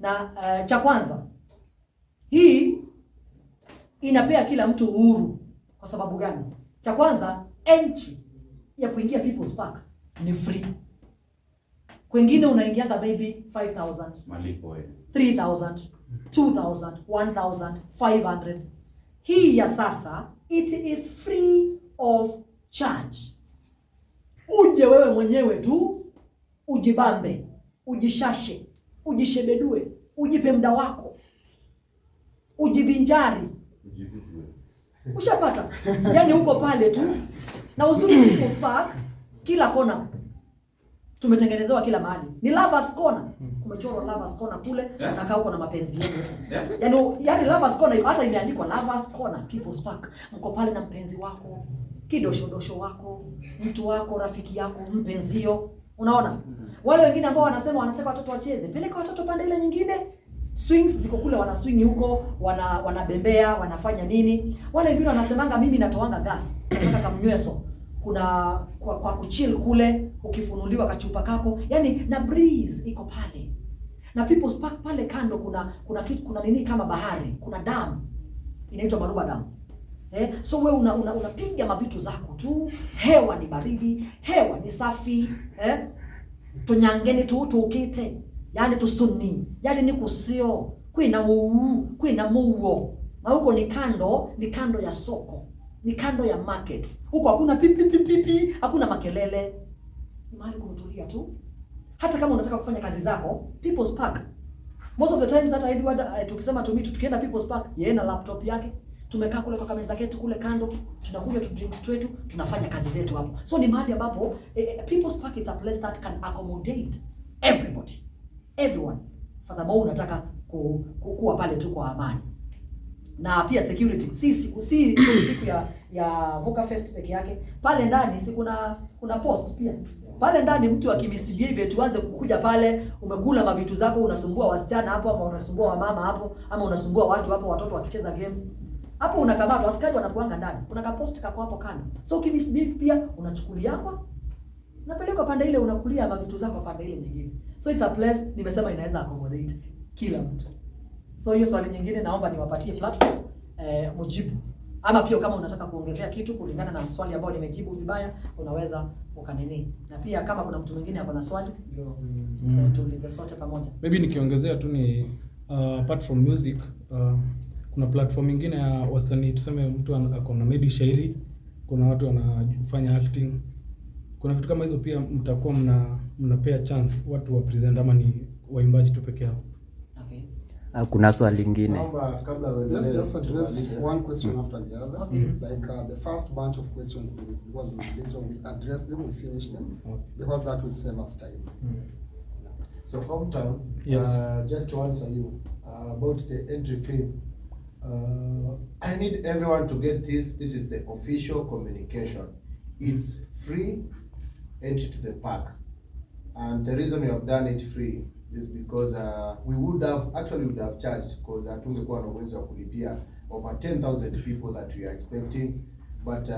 [SPEAKER 1] na cha kwanza hii inapea kila mtu uhuru. Kwa sababu gani? Cha kwanza, entry ya kuingia People's Park ni free. Kwengine unaingianga maybe 5000,
[SPEAKER 7] Malipo eh.
[SPEAKER 1] 3000, 2000, 1000, 500. Hii ya sasa it is free of charge. Uje wewe mwenyewe tu ujibambe, ujishashe, ujishebedue, ujipe muda wako, ujivinjari.
[SPEAKER 7] Ujivutue.
[SPEAKER 1] Ushapata? Yaani uko pale tu. Na uzuri People's Park, kila kona tumetengenezewa kila mahali. Ni Lovers Corner. Kumechorwa Lovers Corner kule, nakaa huko na mapenzi yenu. Yaani Lovers Corner iko hata imeandikwa Lovers Corner People's Park. Mko pale na mpenzi wako, kidoshodosho wako, mtu wako, rafiki yako, mpenzio. Unaona? Wale wengine ambao wanasema wanataka watoto wacheze, peleka watoto pande ile nyingine. Swings ziko kule, wana swing huko, wanabembea, wanafanya nini. Wale wengine wanasemanga mimi natoanga gas, nataka kamnyweso. Kuna kwa kuchill kule, ukifunuliwa kachupa kako, yani na breeze iko pale. Na People's Park pale kando kuna kitu, kuna nini kama bahari, kuna dam inaitwa Maruba Dam. So wewe unapiga mavitu zako tu, hewa ni baridi, hewa ni safi, tunyangeni tu tukite, yani tusuni, yani ni kusio, kwina uu, kwina muo. Na huko ni kando ya soko, ni kando ya market. Huko hakuna pipi pipi pipi, hakuna makelele. Ni mahali kumetulia tu. Hata kama unataka kufanya kazi zako, People's Park. Most of the times hata Edward tukisema tumi tukienda People's Park, yeye na laptop yake, tumekaa kule kwa kameza ketu kule kando, tunakunywa tu drinks twetu, tunafanya kazi zetu hapo. So ni mahali ambapo People's Park is a place that can accommodate everybody, everyone. Furthermore, unataka kuwa pale tu kwa amani. Na pia security, si siku ya Vuka Fest peke yake. Pale ndani si kuna post pia. Pale ndani mtu akimisbehave tuanze kukuja pale, umekula mavitu zako, unasumbua wasichana hapo ama unasumbua wamama hapo ama unasumbua watu hapo, watoto wakicheza games. Hapo unakamatwa, askari wanakuanga ndani. Kuna ka post kako hapo kando. So ukimisbehave pia unachukuliwa, unapelekwa pande ile, unakulia mavitu zako pande ile nyingine. So it's a place nimesema inaweza accommodate kila mtu. So hiyo swali nyingine naomba niwapatie platform mujibu. Ama pia kama unataka kuongezea kitu kulingana na swali ambayo nimejibu vibaya, unaweza ukanini. Na pia kama kuna mtu mwingine ako na swali ndio tuulize sote pamoja.
[SPEAKER 6] Maybe nikiongezea tu ni apart from music, kuna platform nyingine ya wasanii, tuseme mtu ako na maybe shairi, Kuna watu wanafanya acting. Kuna vitu kama hizo pia mtakuwa mnapea chance watu wa present ama ni waimbaji tu peke yao?
[SPEAKER 1] Okay.
[SPEAKER 8] Ah, kuna swali lingine.
[SPEAKER 3] Naomba kabla
[SPEAKER 4] Let's
[SPEAKER 3] uendelee
[SPEAKER 4] just address
[SPEAKER 3] tumalize.
[SPEAKER 4] one question after the other.
[SPEAKER 1] Okay.
[SPEAKER 4] Like the first bunch of questions that zilikuwa zimeulizwa, we address them, we finish them, because that will save us time.
[SPEAKER 3] So hometown,
[SPEAKER 6] Yes.
[SPEAKER 3] Just to answer you about the entry fee, I need everyone to get this. This is the official communication. It's free entry to the park, and the reason we have done it free is because we would have actually would have charged, because hatungekuwa na uwezo wa kulipia over 10,000 people that we are expecting, but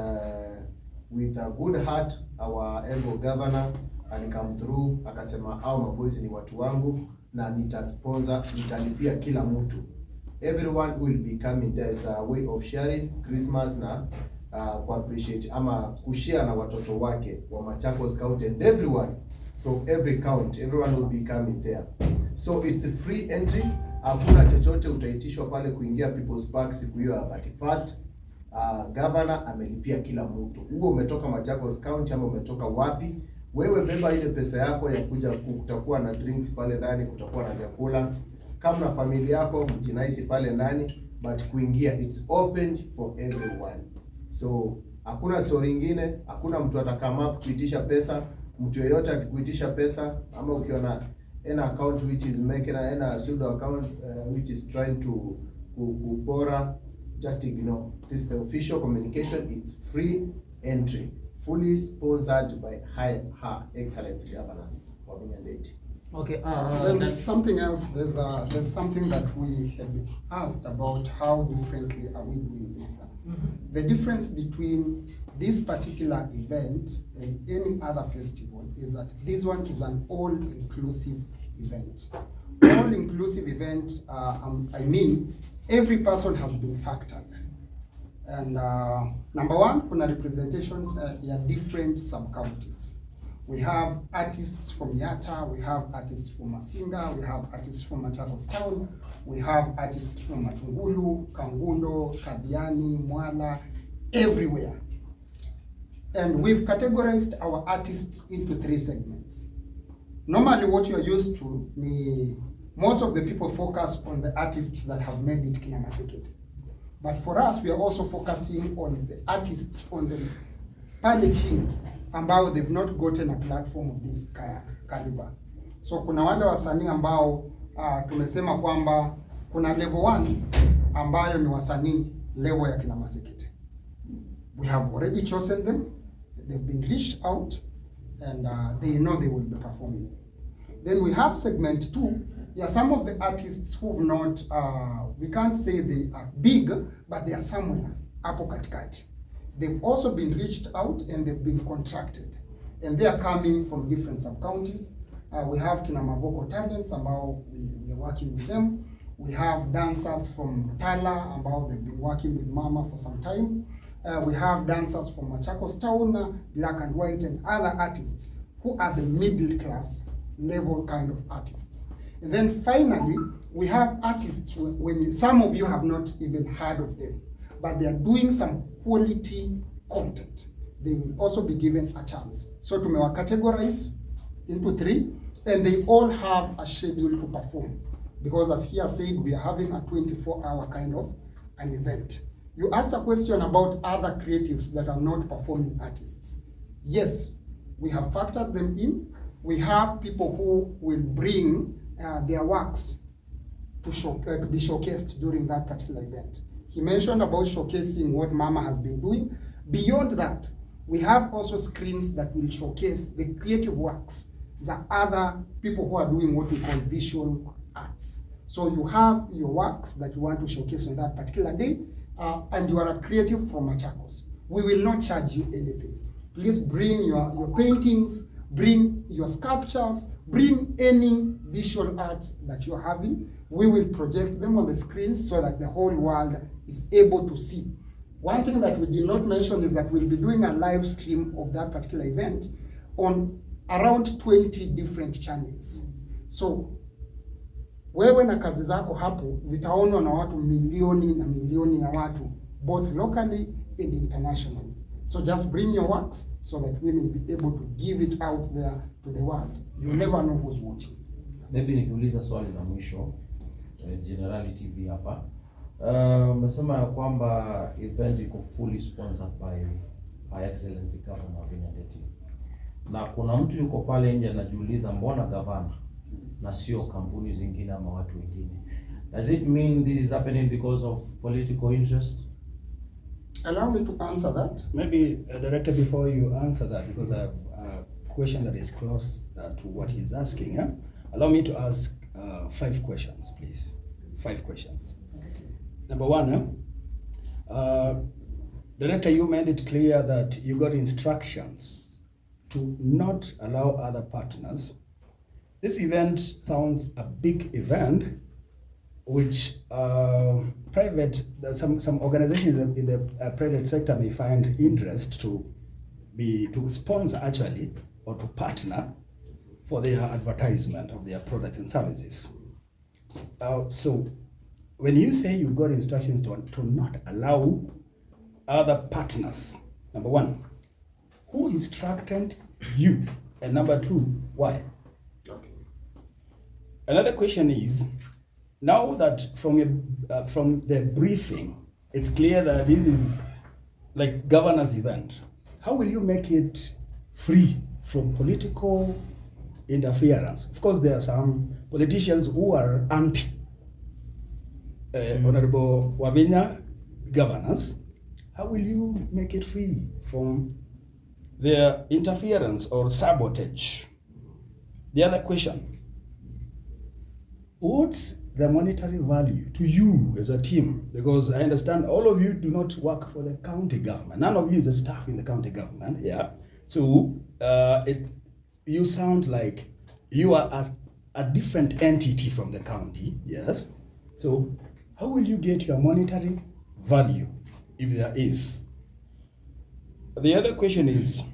[SPEAKER 3] with a good heart our able governor alicome through akasema hao maboys ni watu wangu na nitasponsor, nitalipia kila mtu. Everyone will be coming there is a way of sharing Christmas na ku appreciate ama kushare na watoto wake wa Machakos County, and everyone from every county, everyone will be coming there. So it's a free entry, hakuna chochote utaitishwa pale kuingia People's Park siku hiyo ya 31st. Governor amelipia kila mtu. Huo umetoka Machakos County ama umetoka wapi, wewe beba ile pesa yako ya kuja. Kutakuwa na drinks pale ndani, kutakuwa na vyakula. Kama na familia yako mjinaisi pale ndani, but kuingia it's open for everyone. So hakuna story ingine, hakuna mtu atacome up kuitisha pesa. Mtu yeyote akikuitisha pesa ama ukiona any account which is making any pseudo account which is trying to kupora, just ignore. This is the official communication. It's free entry, fully sponsored by Her Excellency Governor Wavinya Ndeti.
[SPEAKER 1] Okay,
[SPEAKER 4] Then something else, there's something that we have been asked about: how differently are we doing this? The difference between this particular event and any other festival is that this one is an all-inclusive event. All-inclusive event, I mean, every person has been factored. And number one, kuna representations ya different sub-counties. We have artists from Yatta, we have artists from Masinga, we have artists from Machakos Town, we have artists from Matungulu, Kangundo, Kathiani, Mwala, everywhere. And we've categorized our artists into three segments. Normally what you're used to, ni most of the people focus on the artists that have made it kina Masekete. But for us, we are also focusing on the artists on the pale chini ambao they've not gotten a platform of this caliber. So kuna wale wasanii ambao tumesema kwamba kuna level 1 ambayo ni wasanii level ya kina Masekete. We have already chosen them. They've been reached out and they know they will be performing. Then we have segment two. Yeah, some of the artists who've not, we can't say they are big, but they are somewhere hapo katikati. They've also been reached out and they've been contracted. And they are coming from different sub-counties. We have kina Mavoko Talents ambao we are working with them. We have dancers from Tala ambao they've been working with Mama for some time. We have dancers from Machakos Town, Black and White, and other artists who are the middle class level kind of artists. And then finally, we have artists when some of you have not even heard of them, but they are doing some quality content. They will also be given a chance. So tumewa categorize into three, and they all have a schedule to perform. Because as he has said, we are having a 24-hour kind of an event. You asked a question about other creatives that are not performing artists. Yes, we have factored them in. We have people who will bring their works to be showcased during that particular event. He mentioned about showcasing what Mama has been doing. Beyond that, we have also screens that will showcase the creative works, the other people who are doing what we call visual arts. So you have your works that you want to showcase on that particular day, and you are a creative from Machakos. We will not charge you anything. Please bring your paintings, bring your sculptures, bring any visual arts that you're having. We will project them on the screens so that the whole world is able to see. One thing that we did not mention is that we'll be doing a live stream of that particular event on around 20 different channels. So wewe na kazi zako hapo zitaonwa na watu milioni na milioni ya watu, both locally and internationally. So just bring your works so that we may be able to give it out there to the world. You never know who's watching.
[SPEAKER 5] Maybe nikiuliza swali la mwisho, Generali TV hapa. Umesema ya kwamba event iko fully sponsored by Her Excellency Governor Wavinya Ndeti, na kuna mtu yuko pale nje anajiuliza mbona gavana na sio kampuni zingine ama watu wengine? Does it mean this is happening because of political interest?
[SPEAKER 4] Allow me to answer that.
[SPEAKER 9] Maybe, Director, before you answer that, because I have a question that is close to what he's asking. Yeah? Allow me to ask five questions, please. Five questions. Number one, Director, you made it clear that you got instructions to not allow other partners. This event sounds a big event, which private, some organizations in the private sector may find interest to sponsor actually, or to partner for their advertisement of their products and services. So when you say you got instructions to not allow other partners, number one, who instructed you? And number two, why? Another question is, now that from the briefing, it's clear that this is like governor's event. How will you make it free from political interference? Of course, there are some politicians who are anti Honorable Wavinya governors. How will you make it free from their interference or sabotage? The other question, what's the monetary value to you as a team? Because I understand all of you do not work for the county government. None of you is a staff in the county government, yeah? So you sound like you are as a different entity from the county, yes? So how will you get your monetary value if there is? The other question is,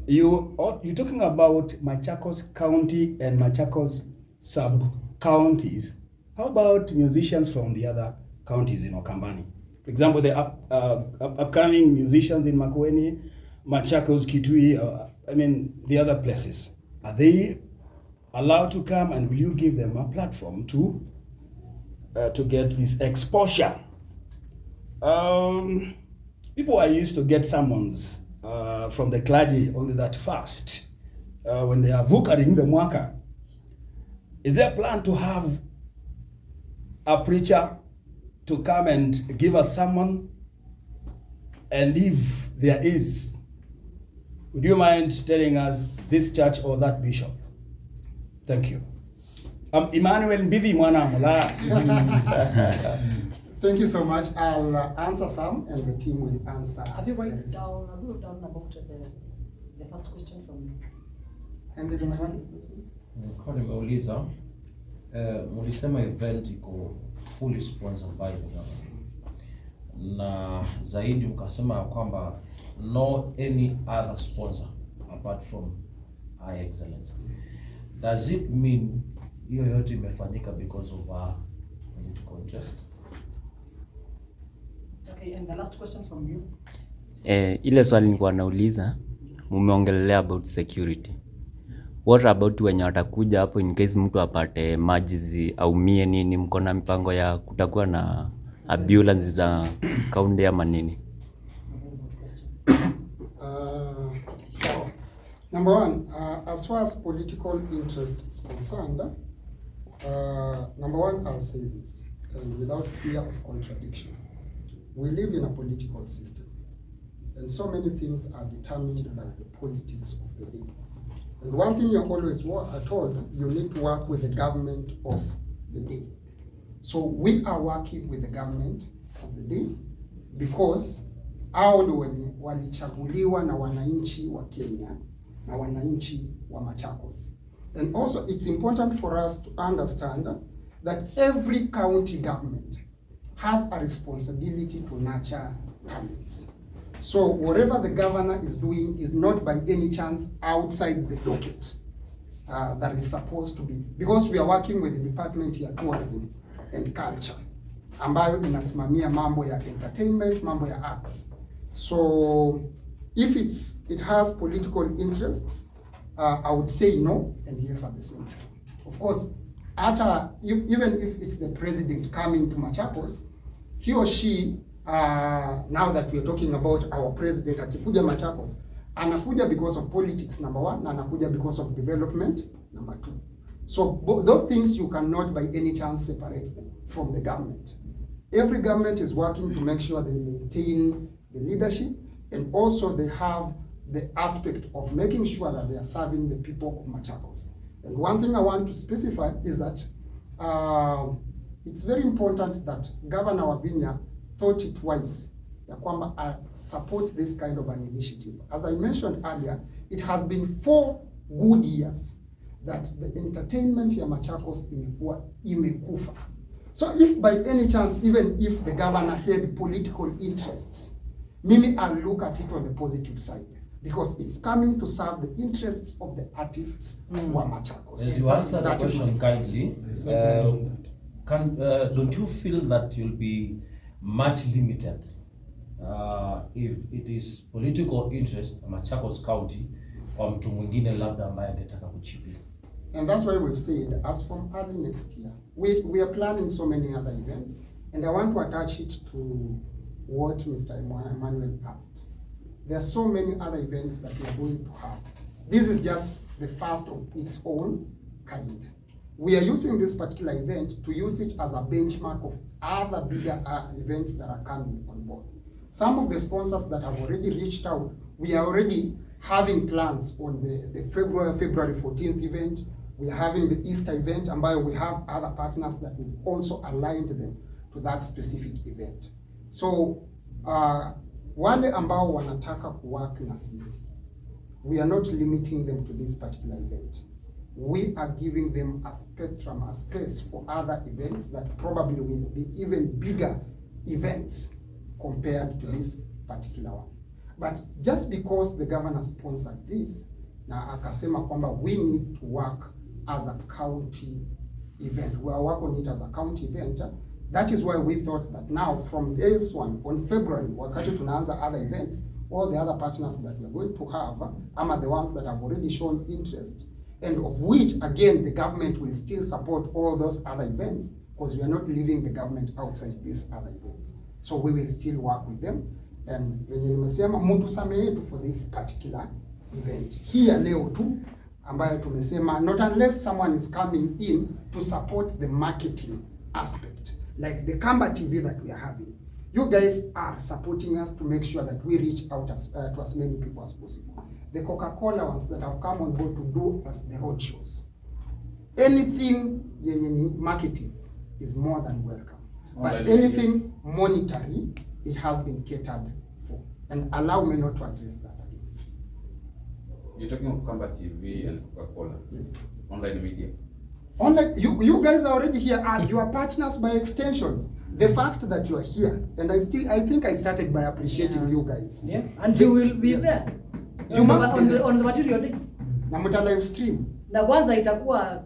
[SPEAKER 9] you're talking about Machakos County and Machakos sub-counties. How about musicians from the other counties in Ukambani? For example, the upcoming musicians in Makueni, Machakos, Kitui, I mean, the other places. Are they allowed to come, and will you give them a platform to get this exposure? People are used to get summons from the clergy only that fast when they are vukaring the mwaka. Is there a plan to have a preacher to come and give a sermon? And if there is, would you mind telling us this church or that bishop? Thank you. I'm Emmanuel Mbithi Mwana Mula.
[SPEAKER 4] Thank you so much. I'll answer some and the team will answer.
[SPEAKER 1] Have you
[SPEAKER 4] the
[SPEAKER 1] write
[SPEAKER 4] rest.
[SPEAKER 1] down, have you wrote down about the first question from
[SPEAKER 4] Henry General?
[SPEAKER 5] Nilikuwa nimeuliza, mulisema event iko fully sponsored by the government, na zaidi mkasema ya kwamba no any other sponsor apart from Her Excellency. Does it mean hiyo yote imefanyika because of our political interest?
[SPEAKER 1] Okay, and the last question from you.
[SPEAKER 8] Ile swali nilikuwa nauliza, mumeongelelea about security. What about wenye watakuja hapo in case mtu apate maji zi aumie nini, mko na mipango ya kutakuwa na ambulance za county ama nini?
[SPEAKER 1] A very good question.
[SPEAKER 4] So, number one, as far as political interest is concerned, number one, I'll say this, and without fear of contradiction. We live in a political system, and so many things are determined by the politics of the day. And one thing you're always told, you need to work with the government of the day. So we are working with the government of the day because hao ndio wenye walichaguliwa na wananchi wa Kenya na wananchi wa Machakos. And also it's important for us to understand that every county government has a responsibility to nurture talents. So whatever the governor is doing is not by any chance outside the docket that is supposed to be, because we are working with the Department ya Tourism and Culture ambayo inasimamia mambo ya entertainment, mambo ya arts. So if it has political interests, I would say no and yes at the same time. Of course, even if it's the president coming to Machakos, he or she, now that we are talking about our president akikuja Machakos, anakuja because of politics, number one, na anakuja because of development, number two. So those things you cannot by any chance separate them from the government. Every government is working to make sure they maintain the leadership, and also they have the aspect of making sure that they are serving the people of Machakos. And one thing I want to specify is that it's very important that Governor Wavinya thought it wise ya kwamba I support this kind of an initiative. As I mentioned earlier, it has been 4 good years that the entertainment ya Machakos imekuwa imekufa. So if by any chance, even if the governor had political interests, mimi I'll look at it on the positive side, because it's coming to serve the interests of the artists wa Machakos.
[SPEAKER 5] As you answer the
[SPEAKER 4] That is
[SPEAKER 5] question
[SPEAKER 4] my
[SPEAKER 5] kindly, don't you feel that you'll be much limited if it is political interest Machakos County kwa mtu mwingine labda ambaye angetaka kuchipia?
[SPEAKER 4] And that's why we've said, as from early next year, we are planning so many other events, and I want to attach it to what Mr. Emmanuel asked. There are so many other events that we are going to have. This is just the first of its own kind. We are using this particular event to use it as a benchmark of other bigger events that are coming on board. Some of the sponsors that have already reached out, we are already having plans on the February 14th event. We are having the Easter event, ambayo we have other partners that we've also aligned them to that specific event. So, wale ambao wanataka kuwork na sisi, we are not limiting them to this particular event. We are giving them a spectrum, a space for other events that probably will be even bigger events compared to this particular one. But just because the governor sponsored this, na akasema kwamba we need to work as a county event. We are working on it as a county event. That is why we thought that now from this one, on February, wakati tunaanza other events, all the other partners that we are going to have, ama the ones that have already shown interest, and of which, again, the government will still support all those other events, because we are not leaving the government outside these other events. So we will still work with them. And venye nimesema, mtusamehe tu for this particular event. Here leo tu, ambayo tumesema, not unless someone is coming in to support the marketing aspect, like the Kamba TV that we are having. You guys are supporting us to make sure that we reach out to as many people as possible. The Coca-Cola ones that have come on board to do us the road shows. Anything yenye ni marketing is more than welcome. But anything monetary, it has been catered for. And allow me not to address that again.
[SPEAKER 7] You're talking of Kamba TV and Coca-Cola.
[SPEAKER 4] Yes.
[SPEAKER 7] Online media.
[SPEAKER 4] Online, you guys are already here. You are partners by extension. The fact that you are here, and I think I started by appreciating you guys.
[SPEAKER 1] Yeah. And you will be there.
[SPEAKER 4] You must be there.
[SPEAKER 1] On the material day.
[SPEAKER 4] Na mta live stream.
[SPEAKER 1] Na kwanza itakuwa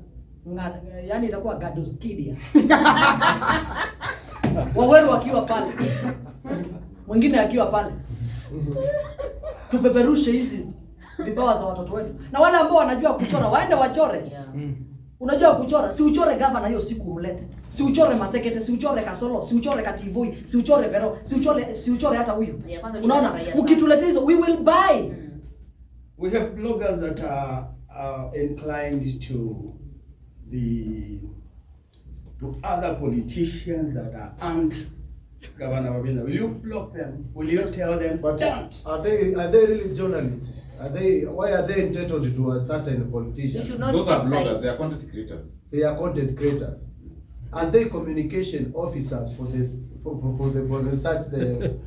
[SPEAKER 1] yani itakuwa Gadoskidia. Waweru akiwa pale. Mwingine akiwa pale. Tupeperushe hizi vipawa za watoto wetu. Na wale ambao wanajua kuchora waende wachore.
[SPEAKER 2] Yeah.
[SPEAKER 1] Unajua kuchora, si uchore governor hiyo siku umlete. Si uchore Masekete, si uchore Kasolo, si uchore Kativoi, si uchore Vero, si uchore hata huyu.
[SPEAKER 2] Yeah,
[SPEAKER 1] unaona, ukituletea hizo we will buy.
[SPEAKER 9] We have bloggers that are inclined to other politicians that are anti Governor Wavinya. Will you block them? Will you tell them?
[SPEAKER 3] But
[SPEAKER 9] don't?
[SPEAKER 3] Are they really journalists? Why are they entitled to a certain politician?
[SPEAKER 2] You should not.
[SPEAKER 7] Those are bloggers. They are content creators.
[SPEAKER 3] They are content creators. Are they communication officers for this for the such the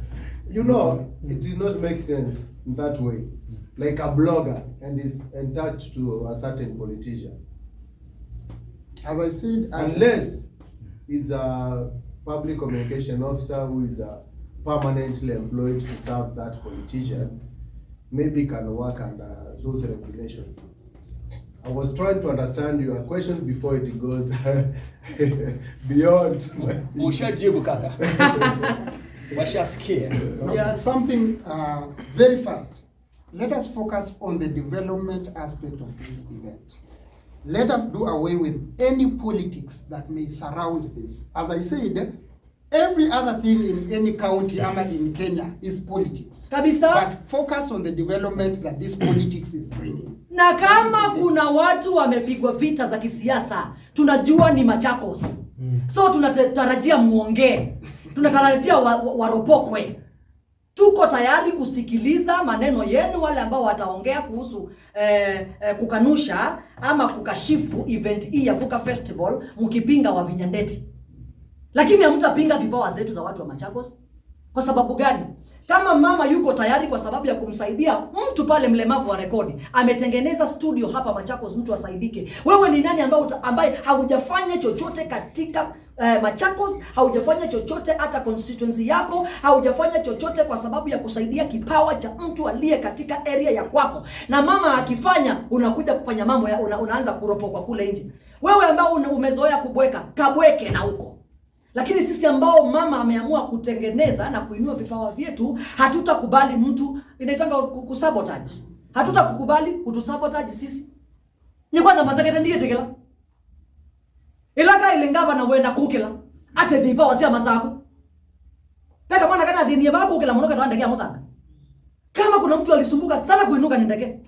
[SPEAKER 3] you know, it does not make sense in that way. Like a blogger and is attached to a certain politician.
[SPEAKER 4] As I said,
[SPEAKER 3] unless he's a public communication officer who is permanently employed to serve that politician, maybe can work under those regulations. I was trying to understand your question before it goes beyond.
[SPEAKER 9] Ushajibu kaka. Washasikia.
[SPEAKER 4] No, something very fast. Let us focus on the development aspect of this event. Let us do away with any politics that may surround this. As I said, every other thing in any county ama in Kenya is politics.
[SPEAKER 1] Kabisa.
[SPEAKER 4] But focus on the development that this politics is bringing.
[SPEAKER 1] Na kama kuna watu wamepigwa vita za kisiasa, tunajua ni Machakos. So tunatarajia muongee, tunatarajia waropokwe. Tuko tayari kusikiliza maneno yenu, wale ambao wataongea kuhusu kukanusha ama kukashifu event hii ya Vuka Festival, mkipinga Wavinya Ndeti. Lakini hamtapinga vipawa zetu za watu wa Machakos. Kwa sababu gani? Kama mama yuko tayari kwa sababu ya kumsaidia mtu pale mlemavu wa rekodi, ametengeneza studio hapa Machakos, mtu asaidike. Wewe ni nani ambaye haujafanya chochote katika Machakos, haujafanya chochote hata constituency yako, haujafanya chochote kwa sababu ya kusaidia kipawa cha mtu aliye katika area ya kwako. Na mama akifanya, unakuja kufanya mambo ya, unaanza kuropokwa kule nje. Wewe ambao umezoea kubweka, kabweke na huko. Lakini sisi ambao mama ameamua kutengeneza na kuinua vipawa vyetu, hatutakubali mtu inaitanga kusabotage. Hatutakukubali kutusabotage sisi. Ni kwanza masakete ndiye tekela. Ilaka ilingava na wenda kukila. Ate vipawa sia masako. Peka mwana kana dini ya bako kukila munoka tuandekea muthanga. Kama kuna mtu alisumbuka sana kuinuka ni Ndege.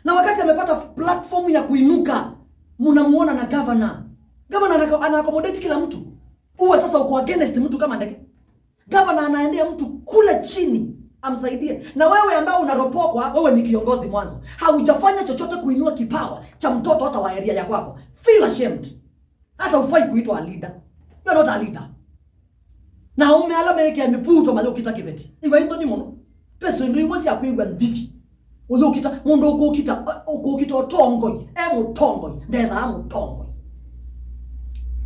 [SPEAKER 1] Na wakati amepata platform ya kuinuka, mnamuona na governor. Governor ana accommodate kila mtu. Uwe sasa uko against mtu kama Ndege. Governor anaendea mtu kule chini amsaidie. Na wewe ambao unaropokwa, wewe ni kiongozi mwanzo. Haujafanya chochote kuinua kipawa cha mtoto hata wa area ya kwako. Feel ashamed. Hata hufai kuitwa a leader. You are not a leader. Na ume alama yake ameputo majo kita kibeti. Iwa into ni mono. Pesa ndio imwe si akuigwa ndiki. Uzo kita mundu ukukita ukukita otongoi, e mutongoi, ndetha mutongoi.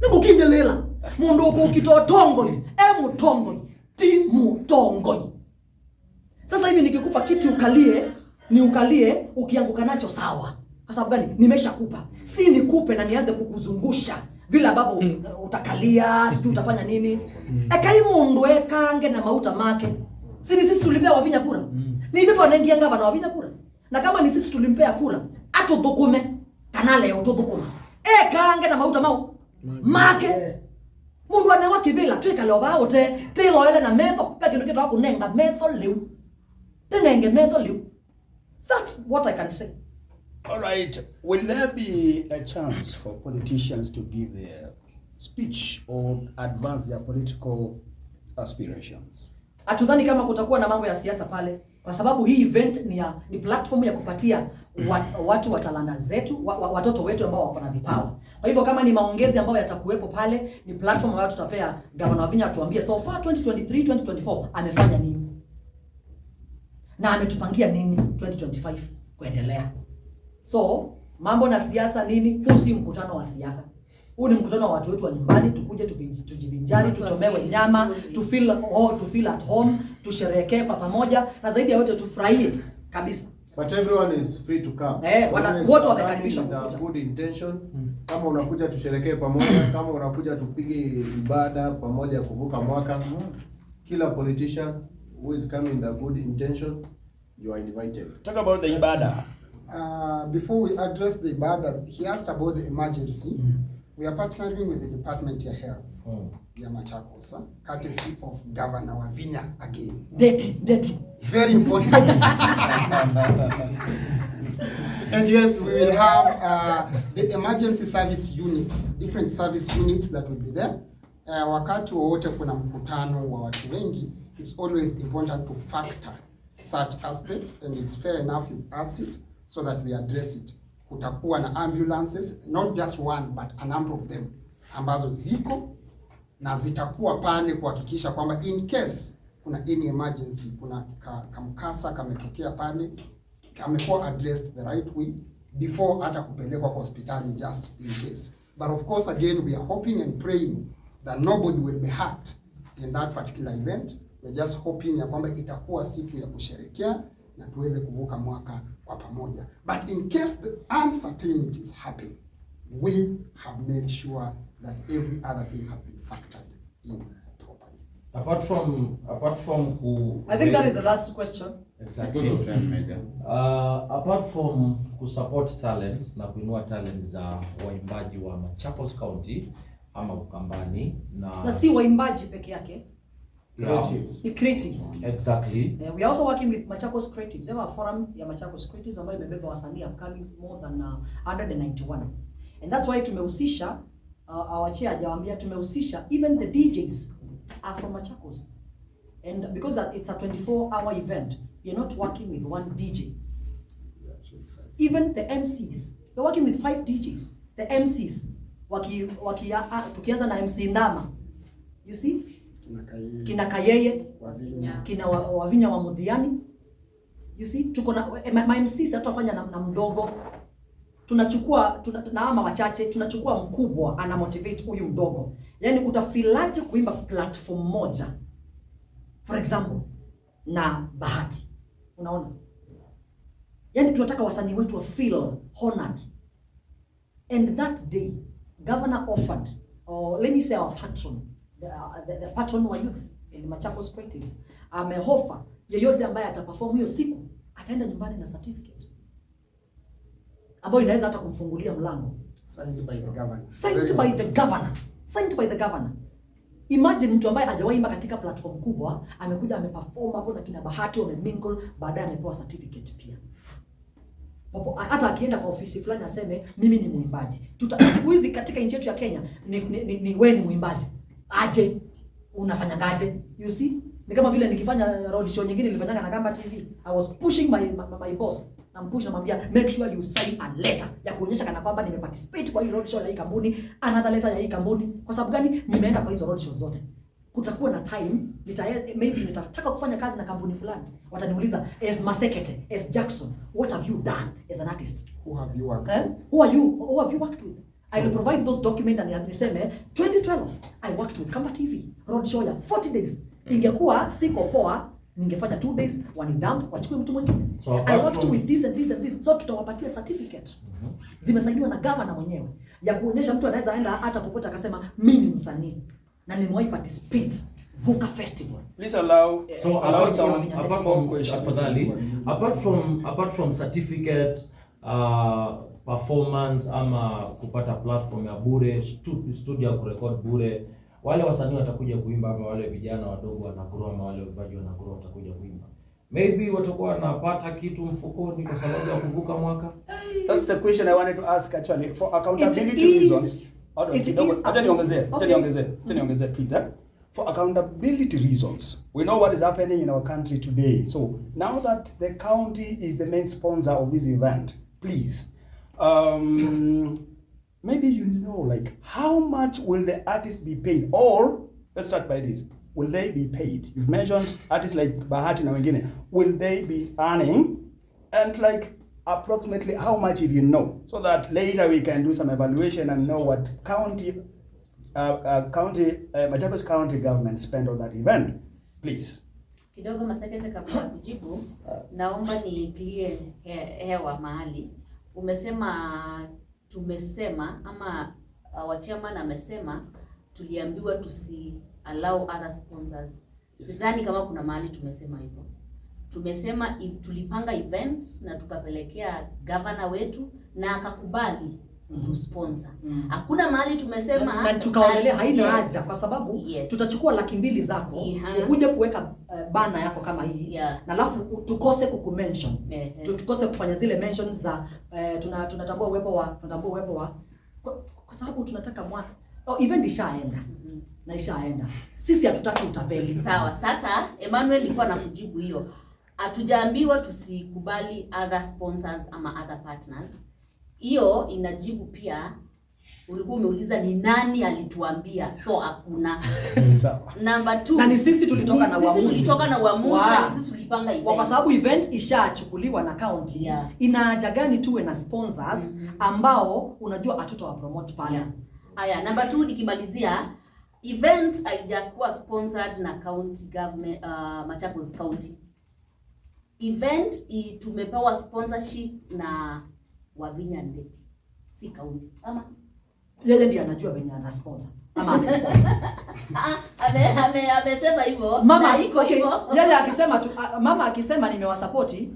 [SPEAKER 1] Nigukindelela. Mundu ukukita otongoi, e mutongoi, ti mutongoi. Sasa hivi nikikupa kiti ukalie, ni ukalie, ukianguka nacho sawa. Kwa sababu gani? Nimeshakupa. Si nikupe na nianze kukuzungusha vile ambavyo utakalia, sijui utafanya nini. Ekai mundu ekange na mauta make. Si ni sisi tulimpea Wavinya kura. Ni ndio anaingia ngava na Wavinya kura. Na kama ni sisi tulimpea kura, atuthukume kanale ututhukuma. Ekange na mauta mau make. Mundu anewa kibila twikale obaote, tiloele na metho, peke ndio kitu kunenga metho liu. Tenenge metho liu. That's what I can say.
[SPEAKER 9] All right. Will there be a chance for politicians to give their speech or advance their political aspirations?
[SPEAKER 1] Hatudhani kama kutakuwa na mambo ya siasa pale, kwa sababu hii event ni platform ya kupatia watu wa talanta zetu, watoto wetu ambao wako na vipawa. Kwa hivyo kama ni maongezi ambayo yatakuwepo pale, ni platform ambayo tutapea Governor Wavinya atuambie so far 2023 2024 amefanya nini na ametupangia nini 2025 kuendelea. So mambo na siasa nini, huu si mkutano wa siasa. Huu ni mkutano wa watu wetu wa nyumbani, tukuje tujivinjari, tuchomewe nyama, to feel at home, tusherehekee kwa pamoja na zaidi ya yote tufurahie kabisa.
[SPEAKER 3] But everyone is free to come. So
[SPEAKER 1] Wote wamekaribishwa
[SPEAKER 3] with a
[SPEAKER 1] kukuja.
[SPEAKER 3] good intention. Kama unakuja tusherehekee pamoja, kama unakuja tupige ibada pamoja kuvuka mwaka. Kila politician who is coming with a good intention, you are invited.
[SPEAKER 9] Talk about the ibada.
[SPEAKER 4] Before we address the ibada, he asked about the emergency. We are partnering with the Department of Health ya Machakos, courtesy of Governor Wavinya again.
[SPEAKER 1] Deti, deti.
[SPEAKER 4] Very important. And yes, we will have the emergency service units, different service units that will be there. Wakati wowote kuna mkutano wa watu wengi, it's always important to factor such aspects, and it's fair enough you've asked it so that we address it. Kutakuwa na ambulances, not just one but a number of them, ambazo ziko na zitakuwa pale kuhakikisha kwamba in case kuna any emergency, kuna kamkasa kametokea pale, kamekuwa addressed the right way before hata kupelekwa kwa hospitali, just in case. But of course again we are hoping and praying that nobody will be hurt in that particular event. We're just hoping ya kwamba itakuwa siku ya kusherekea na tuweze kuvuka mwaka kwa pamoja. But in case the uncertainties happen, we have made sure that every other thing has been factored in properly.
[SPEAKER 5] Apart from ku
[SPEAKER 1] I think that is the last question.
[SPEAKER 5] Exactly.
[SPEAKER 7] Because of time, Major.
[SPEAKER 5] Apart from kusupport talents na kuinua talent za waimbaji wa Machakos County ama Ukambani na,
[SPEAKER 1] Na si waimbaji peke yake,
[SPEAKER 5] Yeah,
[SPEAKER 3] Creatives.
[SPEAKER 1] ni creatives.
[SPEAKER 5] exactly.
[SPEAKER 1] We are also working with Machakos Creatives. We have a forum ya Machakos Creatives ambayo imebeba wasanii upcoming more than 191. And that's why tumehusisha, our chair hajawaambia, tumehusisha even the DJs are from Machakos. And because that it's a 24-hour event, you're not working with one DJ. Even the MCs, we're working with 5 DJs. The MCs waki, tukianza na MC Ndama. You see?
[SPEAKER 4] Kina Kayeye,
[SPEAKER 1] Kina Kayeye,
[SPEAKER 4] Wavinya.
[SPEAKER 1] Kina Wavinya wa Mudhiani. You see, tuko na ma MCs hatutafanya na mdogo. Tunachukua na ama wachache, tunachukua mkubwa ana motivate huyu mdogo. Yaani utafeelaje kuimba platform moja, for example, na Bahati? Unaona? Yaani tunataka wasanii wetu wa feel honored. And that day, governor offered, or let me say our patron, the patron wa youth in Machakos Creatives, ameoffer yeyote ambaye ataperform hiyo siku ataenda nyumbani na certificate ambayo inaweza hata kumfungulia mlango.
[SPEAKER 4] Signed by the governor.
[SPEAKER 1] Signed by the governor. Signed by the governor. Imagine mtu ambaye hajawahi imba katika platform kubwa amekuja ameperform hapo na kina Bahati wamemingle, baadaye amepewa certificate pia. Popo, hata akienda kwa ofisi fulani aseme mimi ni mwimbaji. Siku hizi katika nchi yetu ya Kenya ni wewe ni mwimbaji. Aje unafanyangaje? You see? Ni kama vile nikifanya road show nyingine nilifanyanga na Kamba TV. I was pushing my boss. Nampush, namwambia make sure you sign a letter ya kuonyesha kana kwamba nimeparticipate kwa hii road show ya hii kampuni, another letter ya hii kampuni. Kwa sababu gani? Nimeenda kwa hizo road shows zote. Kutakuwa na time maybe nitataka kufanya kazi na kampuni fulani. Wataniuliza, as Masekete, as Jackson, what have you done as an artist?
[SPEAKER 4] Who have you worked
[SPEAKER 1] Eh?
[SPEAKER 4] with?
[SPEAKER 1] Who are you? Who have you worked with? I will provide those documents and niseme 2012 I worked with Kamba TV road show ya 40 days. Ingekuwa siko poa, ningefanya 2 days, wanidump, wachukue mtu mwingine.
[SPEAKER 5] So
[SPEAKER 1] I
[SPEAKER 5] apart
[SPEAKER 1] worked with this and this and this. So tutawapatia certificate. Zimesainiwa na governor mwenyewe ya kuonyesha mtu anaweza enda hata popote akasema mimi ni msanii na nimewahi participate Vuka Festival.
[SPEAKER 9] Please allow
[SPEAKER 5] So
[SPEAKER 9] allow
[SPEAKER 5] apart
[SPEAKER 9] some
[SPEAKER 5] from, apart from
[SPEAKER 9] questions.
[SPEAKER 5] tafadhali, apart from certificate, performance ama kupata platform ya bure, studio ya kurecord bure, wale wasanii watakuja kuimba ama wale vijana wadogo wana grow ama wale waimbaji wana grow watakuja kuimba, maybe watakuwa wanapata kitu mfukoni kwa sababu ya kuvuka mwaka.
[SPEAKER 9] That's the question I wanted to ask actually. For accountability reasons. Hold on,
[SPEAKER 1] It
[SPEAKER 9] kidogo. Acha niongezee, acha niongezee, acha niongezee please. Eh? For accountability reasons, we know what is happening in our country today. So now that the county is the main sponsor of this event, please, maybe you know, like, how much will the artist be paid? Or let's start by this: will they be paid? You've mentioned artists like Bahati na wengine. Will they be earning? And like approximately how much, if you know, so that later we can do some evaluation and know what county, Machakos County government spent on that event, please.
[SPEAKER 2] Kidogo Masekete, kabla ya kujibu, naomba ni clear hewa mahali. Umesema tumesema ama our chairman amesema tuliambiwa tusi allow other sponsors. Sidhani kama kuna mahali tumesema hivyo. Tumesema tulipanga event na tukapelekea governor wetu na akakubali kutusponsor. Hakuna mahali tumesema
[SPEAKER 1] Na tukaonelea haina haja kwa sababu tutachukua 200,000 zako ukuje kuweka banner yako kama hii na alafu tukose kukumention, tukose kufanya zile mentions za tunatambua uwepo wa kwa sababu tunataka mwaka, oh, event ishaenda na ishaenda, sisi hatutaki utapeli.
[SPEAKER 2] Sawa, sasa Emmanuel ilikuwa na kujibu hiyo. Hatujaambiwa tusikubali other sponsors ama other partners. Hiyo inajibu pia ulikuwa umeuliza ni nani alituambia, so hakuna.
[SPEAKER 9] Sawa.
[SPEAKER 2] Number two,
[SPEAKER 1] Na ni sisi tulitoka
[SPEAKER 2] ni
[SPEAKER 1] na
[SPEAKER 2] sisi
[SPEAKER 1] uamuzi.
[SPEAKER 2] Tulitoka na uamuzi na ni sisi tulipanga event.
[SPEAKER 1] Kwa sababu event ishachukuliwa na county, ina haja gani tuwe na sponsors ambao unajua hatuta promote pale?
[SPEAKER 2] Yeah. Haya, number two nikimalizia, event haijakuwa sponsored na county government, Machakos County. Event tumepewa sponsorship na Wavinya Ndeti, si county. Ama
[SPEAKER 1] Yeye ndiye anajua venye ana sponsor ama amesponsor.
[SPEAKER 2] Ah, amesema hivyo
[SPEAKER 1] Mama,
[SPEAKER 2] na iko
[SPEAKER 1] okay,
[SPEAKER 2] hivyo.
[SPEAKER 1] Yeye akisema tu, mama akisema nimewasapoti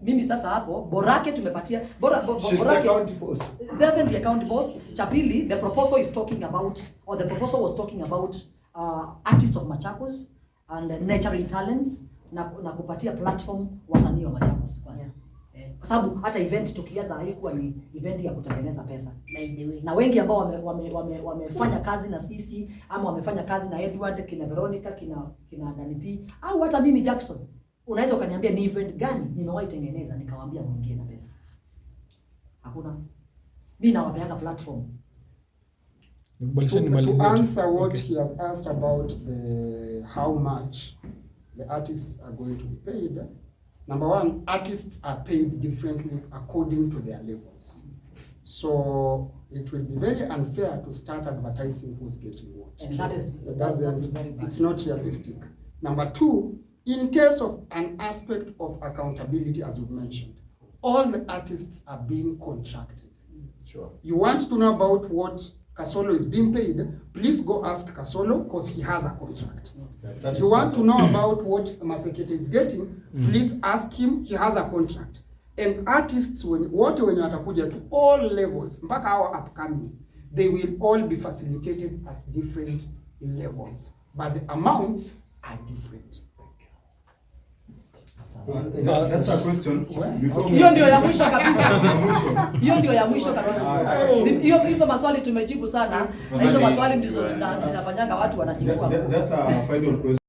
[SPEAKER 1] mimi sasa hapo borake tumepatia bora
[SPEAKER 3] She's the
[SPEAKER 1] borake
[SPEAKER 3] county boss.
[SPEAKER 1] They're the account boss. Cha pili, the proposal is talking about, or the proposal was talking about artists of Machakos and nurturing talents na kupatia platform wasanii wa Machakos kwanza. Kwa sababu hata event tukianza haikuwa ni event ya kutengeneza pesa.
[SPEAKER 2] By the way.
[SPEAKER 1] Na wengi ambao wamefanya kazi na sisi ama wamefanya kazi na Edward, kina Veronica, kina Dani P au hata mimi Jackson. Unaweza ukaniambia ni event gani nimewahi tengeneza nikawaambia muingie na pesa? Hakuna. Mimi nawapeanga platform.
[SPEAKER 6] Nikubalishe
[SPEAKER 4] To
[SPEAKER 6] nimalizie tu.
[SPEAKER 4] answer what
[SPEAKER 6] Okay.
[SPEAKER 4] he has asked about the how much the artists are going to be paid, number one, artists are paid differently according to their levels. So it will be very unfair to start advertising who's getting what.
[SPEAKER 1] And that is
[SPEAKER 4] It doesn't,
[SPEAKER 1] that's very bad.
[SPEAKER 4] It's not realistic. Number two, in case of an aspect of accountability, as you've mentioned, all the artists are being contracted. You want to know about what Kasolo is being paid, please go ask Kasolo because he has a contract.
[SPEAKER 3] That is
[SPEAKER 4] You want to
[SPEAKER 3] possible.
[SPEAKER 4] know about what Masekete is getting, please ask him, he has a contract. And artists when, wote wenye watakuja to all levels, mpaka hawa upcoming, they will all be facilitated at different levels. But the amounts are different.
[SPEAKER 10] Just a question. Before
[SPEAKER 1] Hiyo ndio ya mwisho kabisa.
[SPEAKER 10] Ya mwisho.
[SPEAKER 1] Hiyo ndio ya mwisho kabisa. Hiyo hizo maswali tumejibu sana na hizo maswali ndizo zinafanyanga watu wanachukua.
[SPEAKER 10] Just a final question.